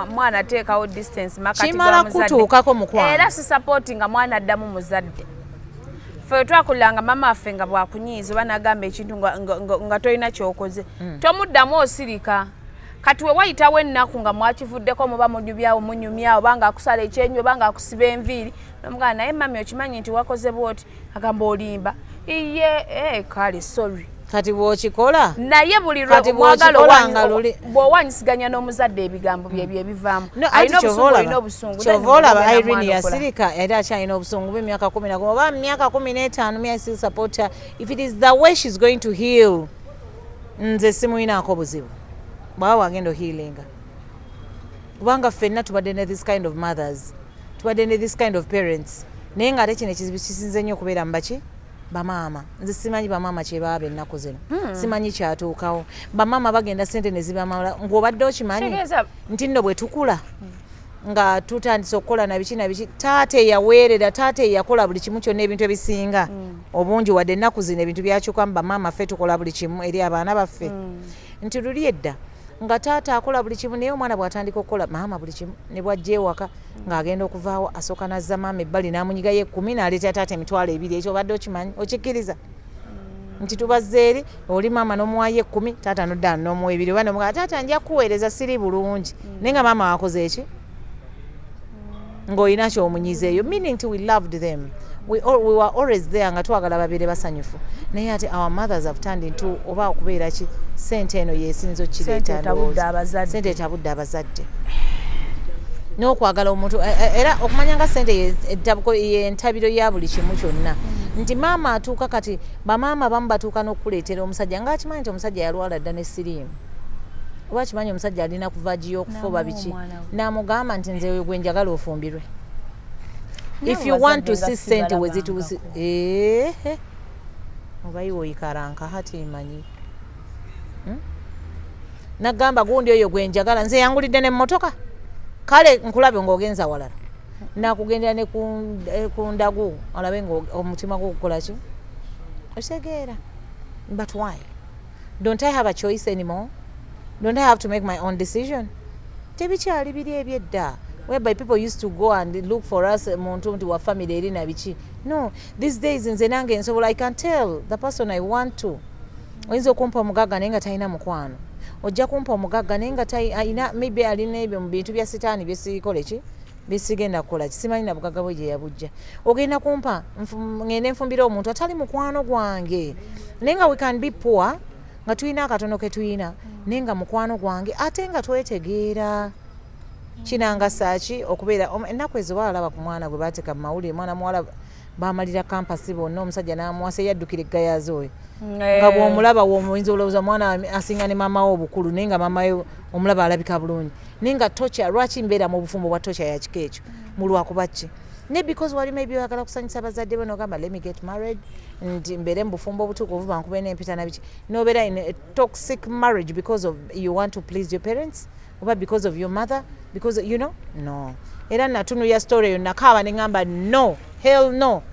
mwana ateekawo distance makati Kimala ga muzadde. kutuukako, mukwano. Era sisupportinga mwana addamu muzadde. Ffe twakulanga mama waffe nga bwakunyiiza oba nagamba ekintu nga tolina kyokoze, tomuddamu, osirika. Kati we wayitawo ennaku nga mwakivuddeko, muba munyumyawo, munyumyawo, oba nga akusala ekyenyi oba nga akusiba enviiri, nomugamba naye mami okimanyi nti wakoze bwoti? Agamba olimba. Iye, kale sorry. Kati bw'okikola Naye buli Kati lwemwagala bw'okikola nga luli- bw'owanyisiganya n'omuzadde, ebigambo bye bye bivaamu. No, Alina anti obusungu, kyova olina olaba, obusungu. kyova olaba Then Irene mwana okola. yasirika, era akyalina obusungu bw'emyaka 11 oba myaka 15. Me, I still support her if it is the way she's going to heal. Nze simuyinaako buzibu bwaba wagenda ohealinga, kubanga ffenna tubadde ne this kind of mothers, tubadde ne this kind of parents, naye ng'ate kino ekizibu kisinze nnyo okubeera mu baki bamaama. Nze simanyi bamaama kyebaaba ennaku zino, simanyi kyatuukawo. Bamaama bagenda sente ne zibamala ng'obadde okimanyi Kitegeeza- nti nno bwe tukula nga tutandise okukola nabiki nabiki, taata eyaweerera, taata eyakola buli kimu kyonna, ebintu ebisinga obungi, wadde ennaku zino ebintu byakyukamu, bamaama ffe tukola buli kimu eri abaana baffe, nti luli edda nga taata akola buli kimu, naye omwana bw'atandika okukola maama buli kimu, ne bwajja ewaka ng'agenda okuvaawo asooka nazza maama ebbali n'amunyigayo 10 n'aleetera taata 20,000. Ekyo obadde okimanyi? Okikkiriza nti tubazza eri oli maama n'omuwayo 10, taata nodda n'omuwa 2, oba nomugaa taata nja kukuweereza siri bulungi, naye nga maama wakoze eki ng'olina kyomunyizeeyo, meaning nti we loved them, we were always there nga twagala babeere basanyufu. Naye ate our mothers have turned into oba okubeera ki, sente eno yesinza Sente okkireeta. etabudde Ndowooza. abazadde. Sente etabudde abazadde n'okwagala omuntu era okumanya nga sente yentabiro ya buli kimu kyonna, nti maama atuuka, kati bamaama abamu batuuka n'okuleetera omusajja ng'akimanyi nti omusajja yalwala dda ne siriimu, oba akimanyi omusajja alina kuvagiyo okufa oba N'amuwa biki, omwana we. n'amugamba nti nze oyo gwe njagala ofumbirwe. Naye If you want to abazadde nga see sente we zituuse, sibalabangako. Ehe, oba iwe oyikaranka hati manyi. Nagamba gundi oyo gwe njagala, nze yangulidde n'emmotoka, kale nkulabe ng'ogenza walala, nakugendera ne ku ndagu olabe nga omutima gwo gukola ki. Okitegeera? But why don't I have a choice anymore? Don't I have to make my own decision? Tebikyali biri ebyedda whereby people used to go and look for us, muntu nti wa family eri na biki. No, these days nze nange nsobola, I can tell the person I want to. Oyinza okumpa omugagga naye nga talina mukwano, ojja kumpa omugagga naye nga alina, maybe alina ebyo mu bintu bya sitaani byesikole ki, byesigenda kukola ki, simanyi na bugagga bwe gye yabujja. Ogenda kumpa ngende nfumbira omuntu atali mukwano gwange, naye nga we can be poor, nga tulina akatono ke tulina, naye nga mukwano gwange ate nga twetegeera. Kinangasa ki okubeera ennaku ezo? Baalaba ku mwana gwe bateeka mu mawulire, mwana muwala, bamalira campus bonna, omusajja n'amuwasa, eyaddukira eggayaza oyo, nga bw'omulaba woyinza olowooza mwana asinga ne maama we obukulu, naye nga maama we omulaba alabika bulungi, naye nga torture. Lwaki mbeera mu bufumbo bwa torture yakika ekyo? Mulwakuba ki? Ne because wali maybe oyagala kusanyusa bazadde bo, nogamba, "Let me get married nti mbeere mu bufumbo obutukuvu, bankube n'empita na biki," nobeera in a toxic marriage because of you want to please your parents oba because of your mother, because you know. No, era natunulya story eyo nakaaba ne ŋŋamba, "No, hell no,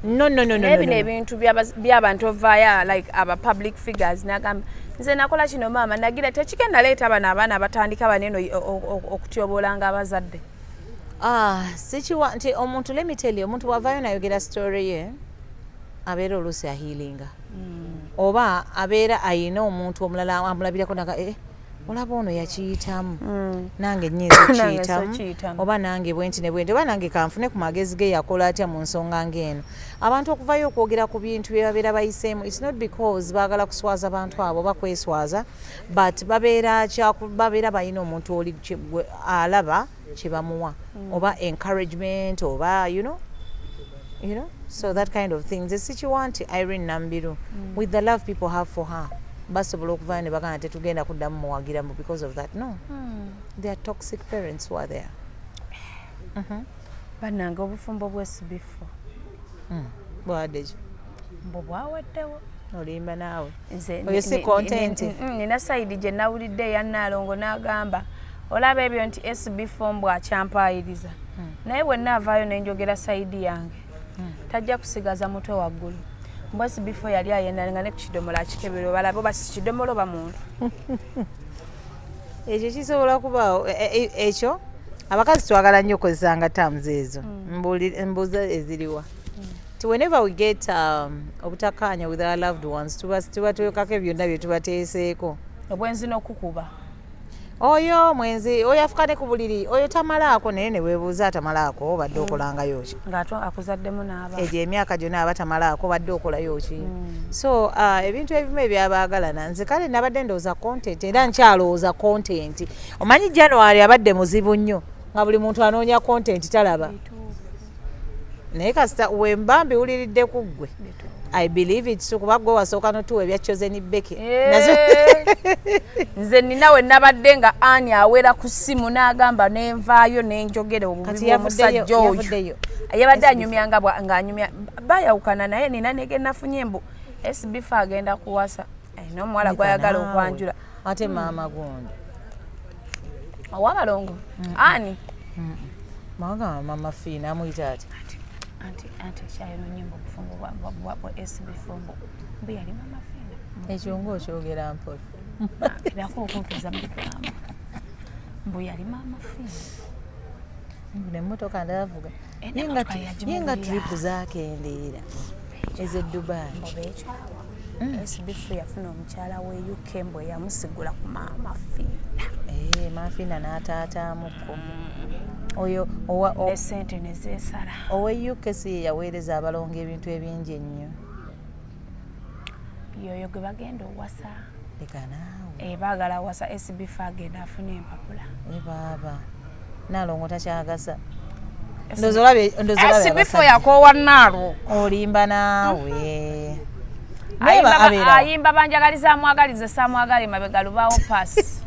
no, no, no, no." Naye No, bino no. ebintu by'abantu ovaayo like aba public figures nagamba, "Nze nakola kino, maama nagira," tekigenda leeta bano abaana abatandika baneno okutyoboolanga abazadde. Ah, sikiwa nti omuntu, let me tell you, omuntu bw'avaayo nayogera story ye, abeera oluusi ahealinga oba abeera ayina omuntu omulala amulabirako naga, "Eh, olaba ono yakiyitamu, nange nyinza Nange okukiyitamu." Okiyitamu. Oba nange bwenti ne bwenti, oba nange kanfune ku magezi ge yakola atya mu nsonga ng'eno. Abantu okuvayo okwogera ku bintu bye babeera bayiseemu, it's not because baagala kuswaza bantu abo oba kweswaza, but babeera babeera balina omuntu oli alaba kye bamuwa oba encouragement oba you know, so that kind of thing. Nze sikiwa nti Irene Nambiru, with the love people have for her, basobola okuvayo ne bagamba tetugenda kuddamu muwagira mbu because of that. No, there are toxic parents who are there. Bannange, obufumbo bwesibifo Bwadde ki? Mbu bwaweddewo. Olimba naawe. Nze Oyo si content. Nina side gye nawulidde eya Nnaalongo n'agamba, olaba ebyo nti SB4 mbw akyampaayiriza, naye bwe naavaayo ne njogera side yange, tajja kusigaza mutwe waggulu. Mbw SB4 yali ayenda nga ne ku kidomola akikebera, obalabe oba si kidomola oba muntu. Ekyo kisobola kubaawo. Ekyo abakazi twagala nnyo okukozesanga terms ezo. Mbuuza eziriwa ti whenever we get obutakkaanya with our loved ones, tuba twekako byonna bye tubateeseeko. Obwenzi n'okukuba. Oyo mwenzi, oyo afuka ne ku buliri, oyo tamalaako, naye ne weebuuza, atamalaako obadde okolangayo ki? Ng'ate akuzaddemu n'aba. Egyo emyaka gyonna aba tamalaako, obadde okolayo ki? So ebintu ebimu ebyabaagalana, nze kale nabadde ndowooza content, era nkyalowooza content. Omanyi January abadde muzibu nnyo, nga buli muntu anoonya content talaba, naye kasita wemba mbiwuliridde ku ggwe, I believe it so, kuba gwe wasooka notuwa ebya Chosen Becky. Nze nina we nabadde nga ani awera ku ssimu n'agamba nenvaayo nenjogera obubi Kati bw'omusajja oyo. Yavuddeyo. Yabadde anyumya nga ng'anyumya bayawukana, naye nina nege nafunye mbu SB4 agenda kuwasa alina omuwala gwayagala Naawe. okwanjula. Ate maama gundi. Owabalongo ani? Magamba mama Fiina amuyita ati. Anti ekyayino nyimba obufumbo bwa SB4 mbu yali mama Fiina. Ekyo ngaokyogera mpola. Kirako okuntuuza mu bigambo mbu yali mama Fiina. Nemmotoka ndavuga. Eh, Naye nga n'emmotoka naye nga yagimugulira. Trip zakendeera ez'e Dubai. Mbu beekyawa. SB4 yafuna omukyala we UK, mbu eyamusigula ku maama Fiina. Eh, mama Fiina n'ataataamuko oyo Esente nezeesala. Owe UK si ye yaweereza abalongo ebintu ebingi ennyo? Yoyo gwe bagenda owasa. Leka naawe. Eh, baagala wasa SB4, agenda afuna empapula. E baaba Naalongo takyagasa. Ndowooza olabye SB4 abasajja. Yakoowa naalwo. Olimba naawe. Naye abeera wa? Ayimba banjagaliza amwagalize samwagali mabega lubaawo paasi.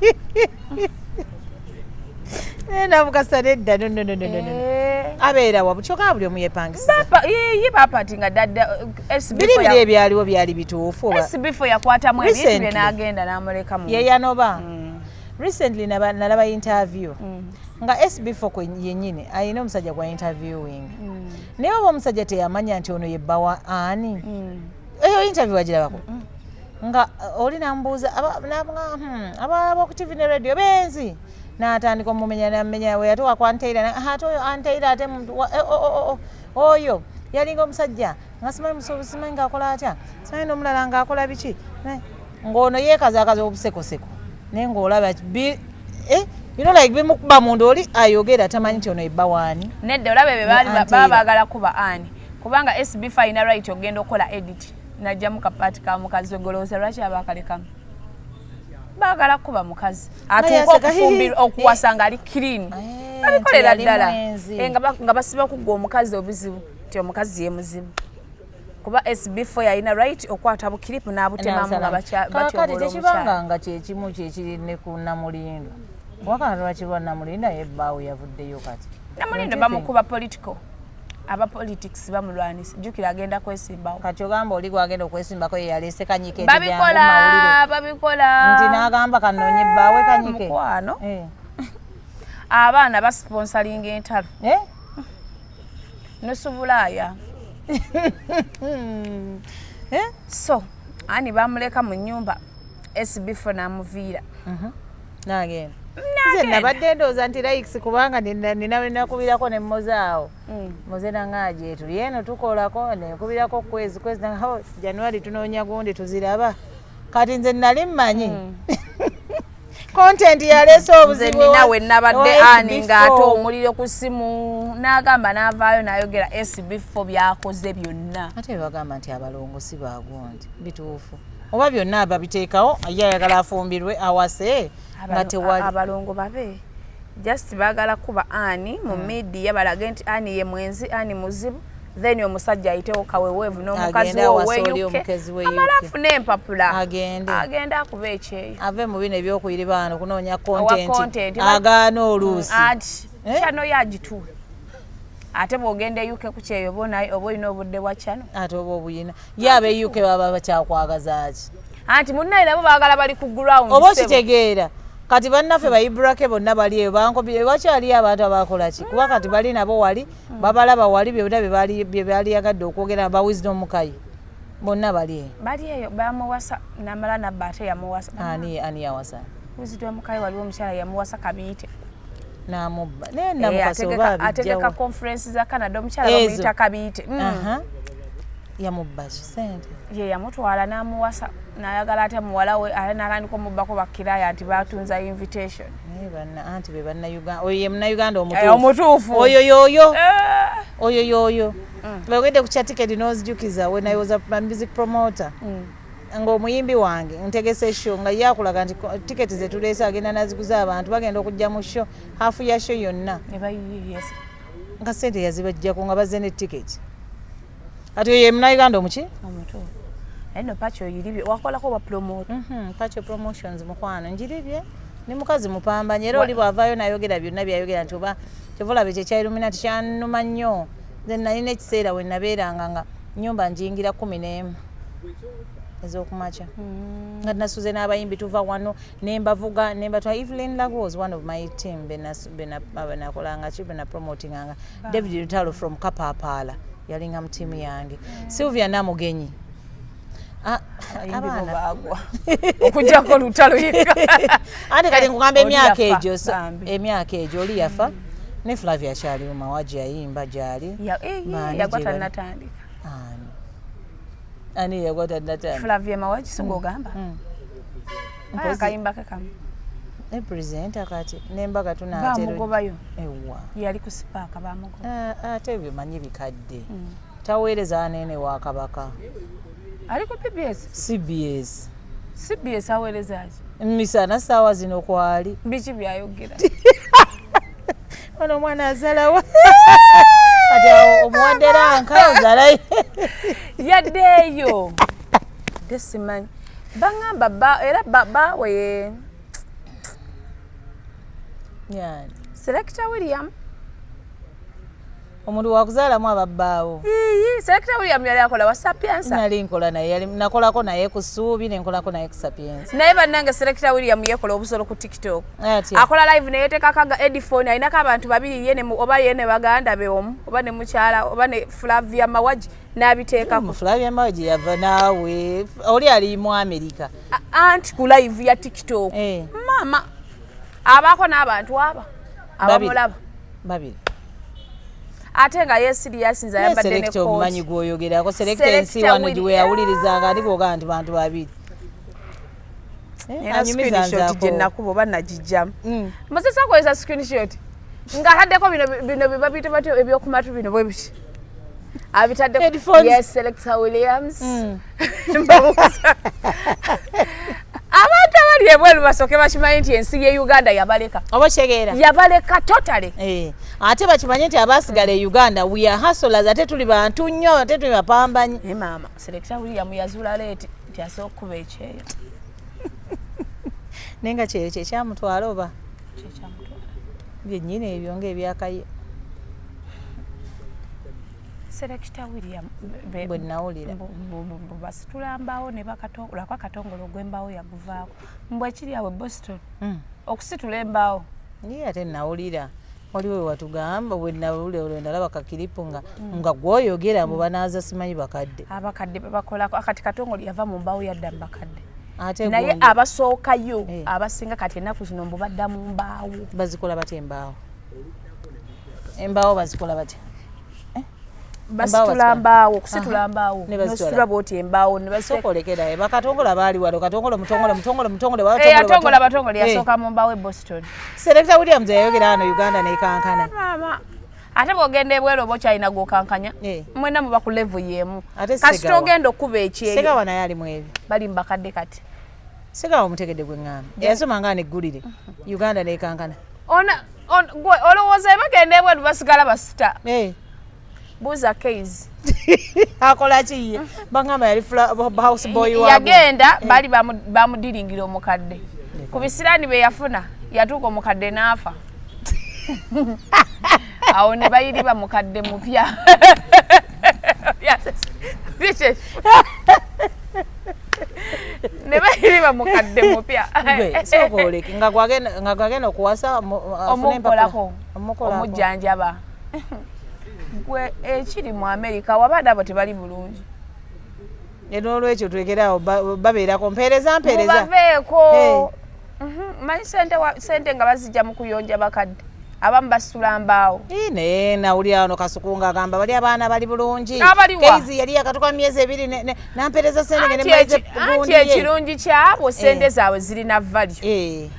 Eh, nabukasa nedda, no, no, no, no, no, no. Abeera wa? Kyokka buli omu yepangisiza. Ye bapati nga dadda Biri biri ebyaliwo byali bituufu oba? SB4 yakwatamu ebintu bye Recently. n'agenda n'amuleka mu Ye yanoba. Recently nalaba interview nga SB4 kwe yennyini alina omusajja gwa interviewing, naye oba omusajja teyamanya nti ono ye bba wa ani. Eyo interview wagirabako nga oli nambuuza abalala boku TV ne radio benzi, n'atandika omumenya, namenya we yatuuka ku Anteira, ate oyo Anteira, ate oyo yalinga omusajja nga simanyi musuubuzi, simanyi ng'akola atya, simanyi n'omulala ng'akola biki, ng'ono yeekazaakaza obusekoseko, naye ng'olaba like bimukuba munda, oli ayogera tamanyi nti ono ebba waani. Nedda, olaba ebyo baba baagala kuba ani, kubanga SB4 alina right ogenda okukola edit najjamu kapaati ka mukazi we. Golowooza lwaki aba akalekamu? Baagala kuba mukazi atuuka okufumbirwa, okuwasa nga ali clean. Babikolera ddala nga basiba kuggwa omukazi obuzibu nti omukazi ye muzibu, kuba SB4 yalina right okwata bu clip n'abutemamu nga batyoboola. Tekibanga nga kyekimu kyekiri ne ku Namulindo, wakana lwaki lwa Namulindo naye ebbaawe yavuddeyo kati. Namulindo bamukuba political, aba politics bamulwanisa. Jjukira agenda kwesimbawo. Kati ogamba oli gwagenda okwesimbako ye yaleese Kanyike? Babikola, babikola. Nti n'agamba kanoonye ebbaawe Kanyike. Mukwano, abaana basponsoringa entalo. Nusu Bulaaya. So ani bamuleka mu nyumba, SB4 n'amuviira. Nagenda. Nze nabadde ndowooza nti likes, kubanga nina nakubirako ne Moze awo. Moze nanga gyetuli eno tukolako, nekubirako kwezi kwezi, January tunoonya gundi tuziraba. Kati nze nali mmanyi content yaleese obuzibu. Nina we nabadde ani ng'ate omuliro ku ssimu n'agamba n'avaayo n'ayogera SB4 byakoze byonna. Ate bagamba nti abalongo si bagundi, bituufu oba byonna babiteekawo ye ayagala afumbirwe awase nga tewali? Abalongo babe just baagala kuba ani mu media, balage nti ani ye mwenzi, ani muzibu, then omusajja ayitewo kaweweevu n'omukazi Agende we awase oli ow'e UK, omukezi w'e amala UK. afune empapula. Agende. Agende akuba ekyeyo. Ave mu bino ebyokuyiriba wano kunoonya Owa content. Content. Agaana oluusi. Anti Eh? channel yo agituwe, ate bw'ogenda e UK ku kyeyo oba olina obudde bwa channel. Ate oba obuyina ye ab'e UK baba bakyakwagazaaki? Anti munnaye nabo baagala bali ku ground, Oba ssebo. okitegeera, kati bannaffe bayiburake bonna bali eyo bankobye, wakyaliyo abantu abakola ki, kuba kati bali nabo wali babalaba wali byonna bye baali yagadde okwogera, ba Wisdom Mukayi bonna bali eyo. Bali eyo bamuwasa namala nabba, ate yamuwasa. Ani yawasa? Wisdom Mukayi, waliwo omukyala yamuwasa Kabiite. N'amubba naye Eh, Namukasa oba ategeka abijjawo? Conference za Canada, omukyala Ezo. bamuyita Kabiite. Aha. Yamubba ki, sente? Ye yamutwala n'amuwasa, n'ayagala ate muwala we, ate n'atandika omubbako bakiraya nti batunza invitation. Naye banna, anti be Bannayuganda, oyo ye Munnayuganda Eh, omutuufu. Omutuufu. Oyo yoyo. Eh. Oyo yoyo oyogedde ku kya tiketi n'ozijukiza when I was a music promoter, ng'omuyimbi wange ntegese show, nga ye akulaga nti tiketi zetuleese agenda naziguza abantu, bagenda okujja mu show, half ya show yonna Ne bayiyeesa. Nga sente yazibajjako nga bazze ne tiketi. Kati oyo ye Munnayuganda omuki? Omutuufu. Naye no Pacho oyiribye, wakolako bwa promoter? Pacho Promotions, mukwano, njiribye, ni mukazi mupambanye, era oli bw'avaayo n'ayogera byonna byayogera nti oba kyova olaba ekyo ekya Illuminati kyannuma nnyo. Nze nalina ekiseera we nabeeranga nga nyumba njingira 11 ez'okumakya, nga nasuze n'abayimbi, tuva wano nembavuga nembatwa. Evelyn Lago was one of my team benakolanga ki, benapromotinganga. David Lutalo from Kapapaala yalinga mu tiimu yange, Sylvia Namugenyi. Ah, Abayimbi bo abaana baagwa okuggyako Lutalo yekka. Ate kati nkugamba Oli emyaka yafa, egyo bambi. Emyaka egyo oli yafa, ne Flavia akyaliwo, Mawaji yayimba gyali. Baani Yagwa gye bali? tannatandika. Ani ani yagwa tannatandika? Flavia Mawaji si gwogamba? Mpozi- Akayimba ke kamu. Ne presenter kati nembaga tunaatera. Bamugobayo. Ewa? Yali ku Spark, bamugoba. Ah, ate bimanyi bikadde, taweereza aneene wa Kabaka. Ali ku PBS? CBS. CBS aweereza ki? Misana saawa zino kwali. Biki byayogera? Ono omwana azalawa kati awo omuwadde rank ozalayo. Yadde eyo de simanyi, baŋŋamba era baawe ye Yani Selector William. Omuntu wakuzaalamu ababbaawo. Iyi. Selector William yali akola wa Sapienza. Nali nkola naye, yali nakolako naye ku Ssuubi, ne nkolako naye ku Sapienza. Naye bannange, Selector William yekola obusolo ku TikTok. Atya? Akola live naye yetekako aga headphone, alinako abantu babiri, ye ne oba ye ne baganda be omu, oba ne mukyala, oba ne Flavia Mawaji, n'abiteekako. Flavia Mawaji yava naawe, oli ali mu America. Anti ku live ya TikTok. Maama abaako n'abantu aba abamulaba. Babiri. Ate nga ye serious, nze ayambadde ne Selector omumanyi kooti. Gwoyogerako Selector ensi Selector wano William. gye weyawulirizanga ndi kwogaa nti bantu babiri. Era Anyumiza screenshot gye nzaako. nakuba oba nagijjamu. Muzesa akozesa screenshot ng'ataddeko bino bino bibabiyita batyo, ebyokumatu bino bwe biti abitaddeko. Headphones. Yes, Selector Williams. Mbabuuza. Abantu abali ebweru basooke bakimanyi nti ensi ye Uganda yabaleka. Oba kitegeera. Yabaleka totally. Ate bakimanye nti abaasigala e Uganda, we are hustlers, ate tuli bantu nnyo, ate tuli bapambanyi. Naye maama, Selector William yazuula late nti asobola okukuba ekyeyo. Naye nga kyeyo kyekyamutwala oba? Kyekyamutwala. Byennyini ebyo ngaebyakaye. Selector William Bwe nawulira. Mbu basitula mbaawo ne lwakwa Katongole ogw'embaawo yaguvaako, mbw ekiri awo e Boston okusitula embaawo. Naye ate nawulira waliwo wewatugamba, bwe nawulira olwo nalaba ka clip nga gwoyogera mbu banaaza simanyi bakadde. Abakadde babakolako. Akati Katongole yava mu mbaawo yadda mu bakadde. Ate naye gundi abasookayo abasinga kati ennaku zino mbu badda mu mbaawo. Bazikola batya embaawo? Embaawo bazikola batya? Basitula bazikola. mbaawo, kusitula mbaawo. Ne bazitwala. Nositula bwoti embaawo ne Sooka olekerayo bakatongola baali wano, Katongole mutongole mutongole mutongole. Yatongola batongole yasooka mu mbaawo e Boston. Selector Williams yayogera wano Uganda nekankana. Maama, ate bw'ogenda ebweru oba okyalina gwokankanya? Mwena muba ku level y'emu. Ate Kasita Segawa. ogenda okuba ekyeyo. Segawa naye ali mu ebyo. Bali mu bakadde kati. Segawa omutegedde gwe ŋŋamba eyasoma nga neggulire Uganda nekankana. Gwe olowooza bagenda ebweru basigala basita? Buuza case. Akola ki ye? Baŋŋamba yali house boy wa Yagenda baali bamudiringira omukadde ku bisiraani bye yafuna, yatuuka omukadde n'afa, awo ne bayiriba mukadde mupya. Ne bayiriba mukadde mupya. Gwe sooka oleke nga gwagenda okuwasa afune empapula. Omukolako. Omukolako. Omujjanjaba. Gwe ekiri mu Amerika, wabaana abo tebali bulungi. N'olwekyo tulekeraawo babeerako mpeereza mpeereza. Mubaveeko. Manyi sente nga bazijja mu kuyonja bakadde, abamu basitula mbaawo. Ii, naye nawulira wano Kasuku nga agamba bali abaana bali bulungi. Abaliwa? Keizi yali yakatuka mu myezi 2 nampeereza sente ngende Anti mbayize anti gundi ye. Ekirungi kyabwe, sente zaabwe zirina value.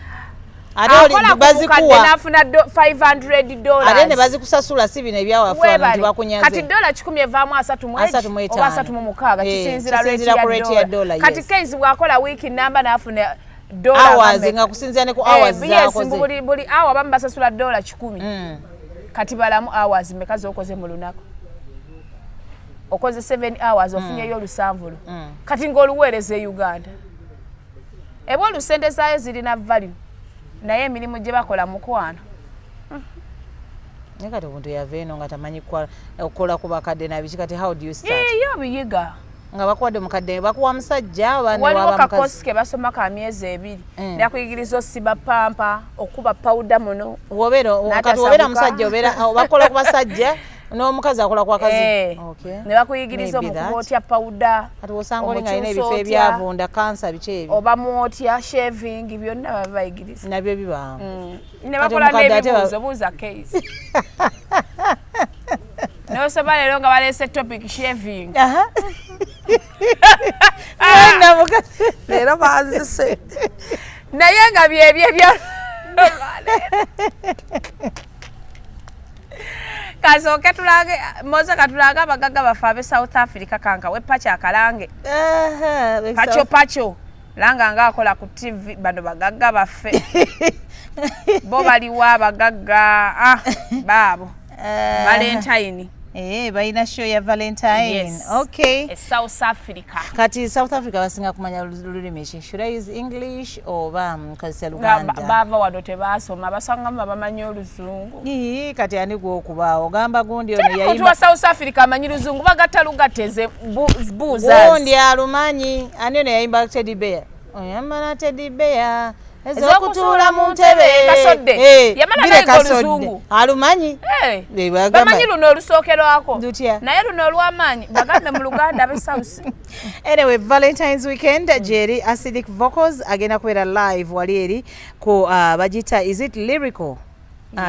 Ate oli Akola ku mukadde bazikuwa n'afuna $500. Ate ne bazikusasula, si bino ebyawafe wano nti Weebale. bakunyaze. Kati dola 100 evaamu asatu mu 35. oba 36. Kisinzira Kisinziira ku rate rate ya ya dola. dollar, Kati yes. Keizi bw'akola wiiki namba n'afuna dola Hours, nga nga kusinziira ne ku hours yes, z'akoze. mbu buli hour abamu basasula dola 100. Kati balamu hours meka z'okoze mu lunaku? Okoze 7 hours, ofunyeyo olusanvu lwo. Kati ng'oluweereza e Uganda ebweru, sente zaayo zirina value, naye emirimu gye bakola, mukwano. Naye kati omuntu yava eno nga tamanyi okukola ku bakadde nabiki, kati how do you start? Iyo biyiga. Nga bakuwadde mukadde, bakuwa musajja oba ne Waliwo waba mukazi? ka course ke basoma ka myezi 2, nakuyigiriza osiba pamper, okuba pawuda muno. Wobeera kati wobeera musajja, obeera bakola ku basajja n'omukazi akola ku bakazi? Eh. Ne bakuyigiriza omukuba otya pawuda. Kati osanga oli nga alina ebifo ebyavunda, kansa, biki ebyo. Oba mwotya shaving, byonna baba bayigiriza. Nabyo bibaamu. Ne bakola n'ebibuuzo, buuza case nosoma leero nga baleese topic shaving. Leero banzise, naye nga byebyo ebyo. Kasooke tulange moze, katulange abagagga baffe abe South Africa. Kankawe pacho akalange pacho pacho langa nga akola ku TV. Bano bagagga baffe, bo baliwo abagagga, ah, baabo Valentine. Eh, balina show ya Valentine. Yes. Okay. E South Africa. Kati South Africa basinga kumanya lulimi ki? Should I use English oba nkozesa Nga Luganda? baava wano tebaasoma, basangamu abamanyi oluzungu. Ii, kati ani gw'okubaawo ogamba gundi ono Teri muntu yayimba wa South Africa amanyi luzungu, bagatta lugatte nze buuza. Gundi alumanyi. Ani ono yayimba Teddy Bear? Oyambala Teddy Bear ez'okutuula mu ntebe. Kasodde. Eh, Yamala Bire nayiga Kasodde. oluzungu. Alumanyi. Eh, Eh, bagamba- bamanyi luno olusookerwako. Lutya? Naye luno olw'amaanyi bagambe mu Luganda ab'e South. Anyway, Valentine's weekend gyeri Acidic Vocals agenda kubeera live wali eri ku bagita, is it Lyrical?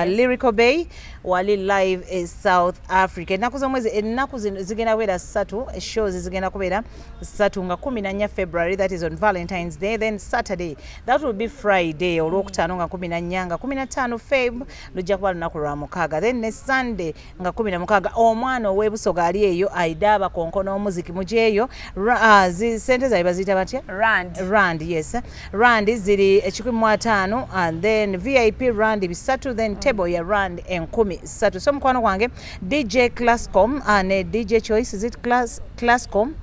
Lyrical Bay wali live e South Africa. Ennaku z'omwezi, ennaku zino zigenda kubeera 3, shows zigenda kubeera 3 nga 14 February, that is on Valentine's Day, then Saturday, that will be Friday, olwokutaano nga 14, nga 15 Feb lujja kuba lunaku lwa mukaaga, then ne Sunday nga 16. Omwana ow'ebusoga ali eyo aida abakonko n'omuziki mujeeyo. Sente zaabwe baziyita batya? Rand. Rand, yes, rand ziri 150, and then VIP rand 300, then table ya rand 3000. So mukwano gwange DJ Classcom ne DJ Choice, is it Classcom?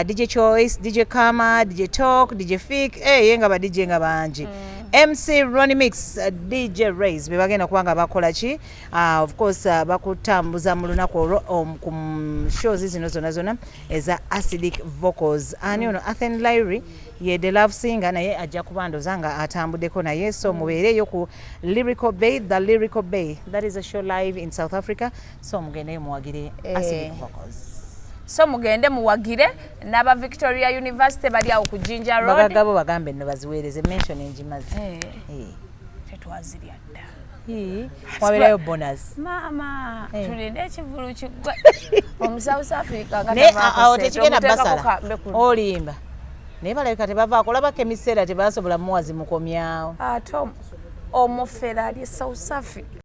DJ Choice, DJ Kama, DJ Talk, DJ Fik, eh, ye nga ba DJ nga bangi. MC Ronnie Mix, DJ Rays be bagenda kuba nga bakola ki? Of course bakutambuza mu lunaku olwo ku shows zino zonna zonna eza Acidic Vocals. Ani ono Athen Lyry ye the love singer, naye ajja kuba ndoza nga atambuddeko naye. So mubeereyo ku Lyrical Bay, the Lyrical Bay, that is a show live in South Africa. So mugendeyo muwagire Acidic Vocals. So mugende muwagire n'aba Victoria University bali awo ku Jinja Road. Bagagga bo bagambe nno baziweereze, mention enjimazi. Eh, Eh. tetwazirya dda. Ii, wabeerayo bonus. Maama, Eh. tulinde ekivulu kiggwe, omu South Africa nga Naye tavaako awo ssente, tekigenda omuteekako basala. kambe kuno. Olimba, naye balabika tebavaako, olabako emiseera tebasobola muwazi mukomyawo. Ate omufere ali e South Africa.